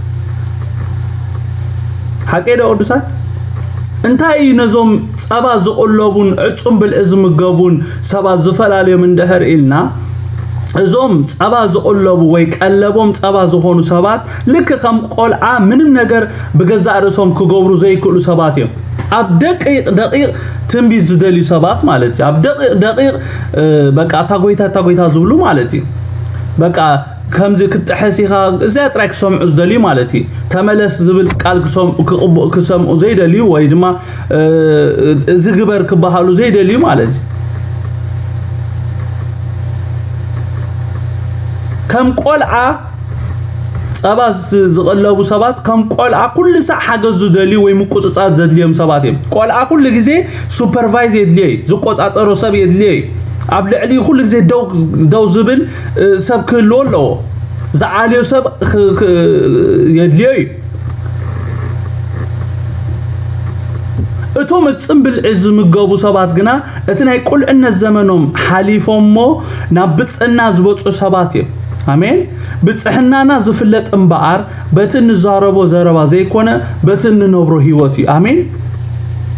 ሓቀይ ዶ ቅዱሳት? እንታይ እዩ ነዞም ጸባ ዝቕለቡን ዕጹም ብልዒ ዝምገቡን ሰባት ዝፈላለዮም እንድሕር ኢልና፣ እዞም ጸባ ዝቕለቡ ወይ ቀለቦም ጸባ ዝኾኑ ሰባት ልክ ከም ቆልዓ ምንም ነገር ብገዛእ ርእሶም ክገብሩ ዘይክእሉ ሰባት እዮም። ኣብ ደቂቕ ደቂቕ ትንቢት ዝደልዩ ሰባት ማለት እዩ። ኣብ ደቂቕ ደቂቕ በቃ እታ ጎይታ እታ ጎይታ ዝብሉ ማለት እዩ። በቃ ከምዚ ክትጥሕስ ኢኻ እዚኣ ጥራይ ክሰምዑ ዝደልዩ ማለት እዩ። ተመለስ ዝብል ቃል ክሰምዑ ዘይደልዩ ወይ ድማ እዚ ግበር ክበሃሉ ዘይደልዩ ማለት እዩ። ከም ቆልዓ ጸባ ዝቐለቡ ሰባት ከም ቆልዓ ኩሉ ሳዕ ሓገዝ ዝደልዩ ወይ ምቁጽጻር ዘድልዮም ሰባት እዮም። ቆልዓ ኩሉ ግዜ ሱፐርቫይዝ የድልዮ እዩ፣ ዝቆጻጸሮ ሰብ የድልዮ እዩ። ኣብ ልዕሊ ኩሉ ግዜ ደው ዝብል ሰብ ክህልዎ ኣለዎ። ዝዓልዮ ሰብ የድልዮ እዩ። እቶም እጽም ብልዒ ዝምገቡ ሰባት ግና እቲ ናይ ቁልዕነት ዘመኖም ሓሊፎሞ ናብ ብጽዕና ዝበጹ ሰባት እዮም። ኣሜን። ብጽሕናና ዝፍለጥ እምበኣር በቲ እንዛረቦ ዘረባ ዘይኮነ በቲ እንነብሮ ህይወት እዩ። ኣሜን።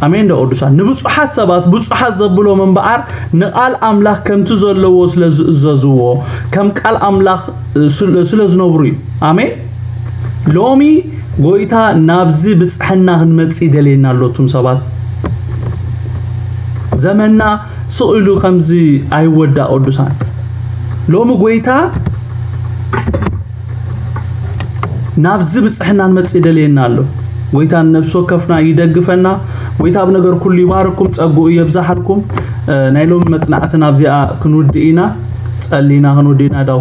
ኣሜን ዶ ቅዱሳን? ንብጹሓት ሰባት ብጹሓት ዘብሎም እምበኣር ንቓል ኣምላኽ ከምቲ ዘለዎ ስለ ዝእዘዝዎ ከም ቃል ኣምላኽ ስለ ዝነብሩ እዩ። ኣሜን። ሎሚ ጎይታ ናብዚ ብጽሕና ክንመጽእ ይደልየና ኣሎ። እቱም ሰባት ዘመንና ስቕ ኢሉ ከምዚ ኣይወዳ ቅዱሳን። ሎሚ ጎይታ ናብዚ ብጽሕና ንመጽእ ይደልየና ኣሎ። ጎይታ ንነፍሲ ወከፍና ይደግፈና። ጎይታ ኣብ ነገር ኩሉ ይባርኩም፣ ጸግኡ የብዛሓልኩም። ናይ ሎሚ መጽናዕቲ ናብዚኣ ክንውድእ ኢና፣ ጸሊና ክንውድእ ኢና። ዳው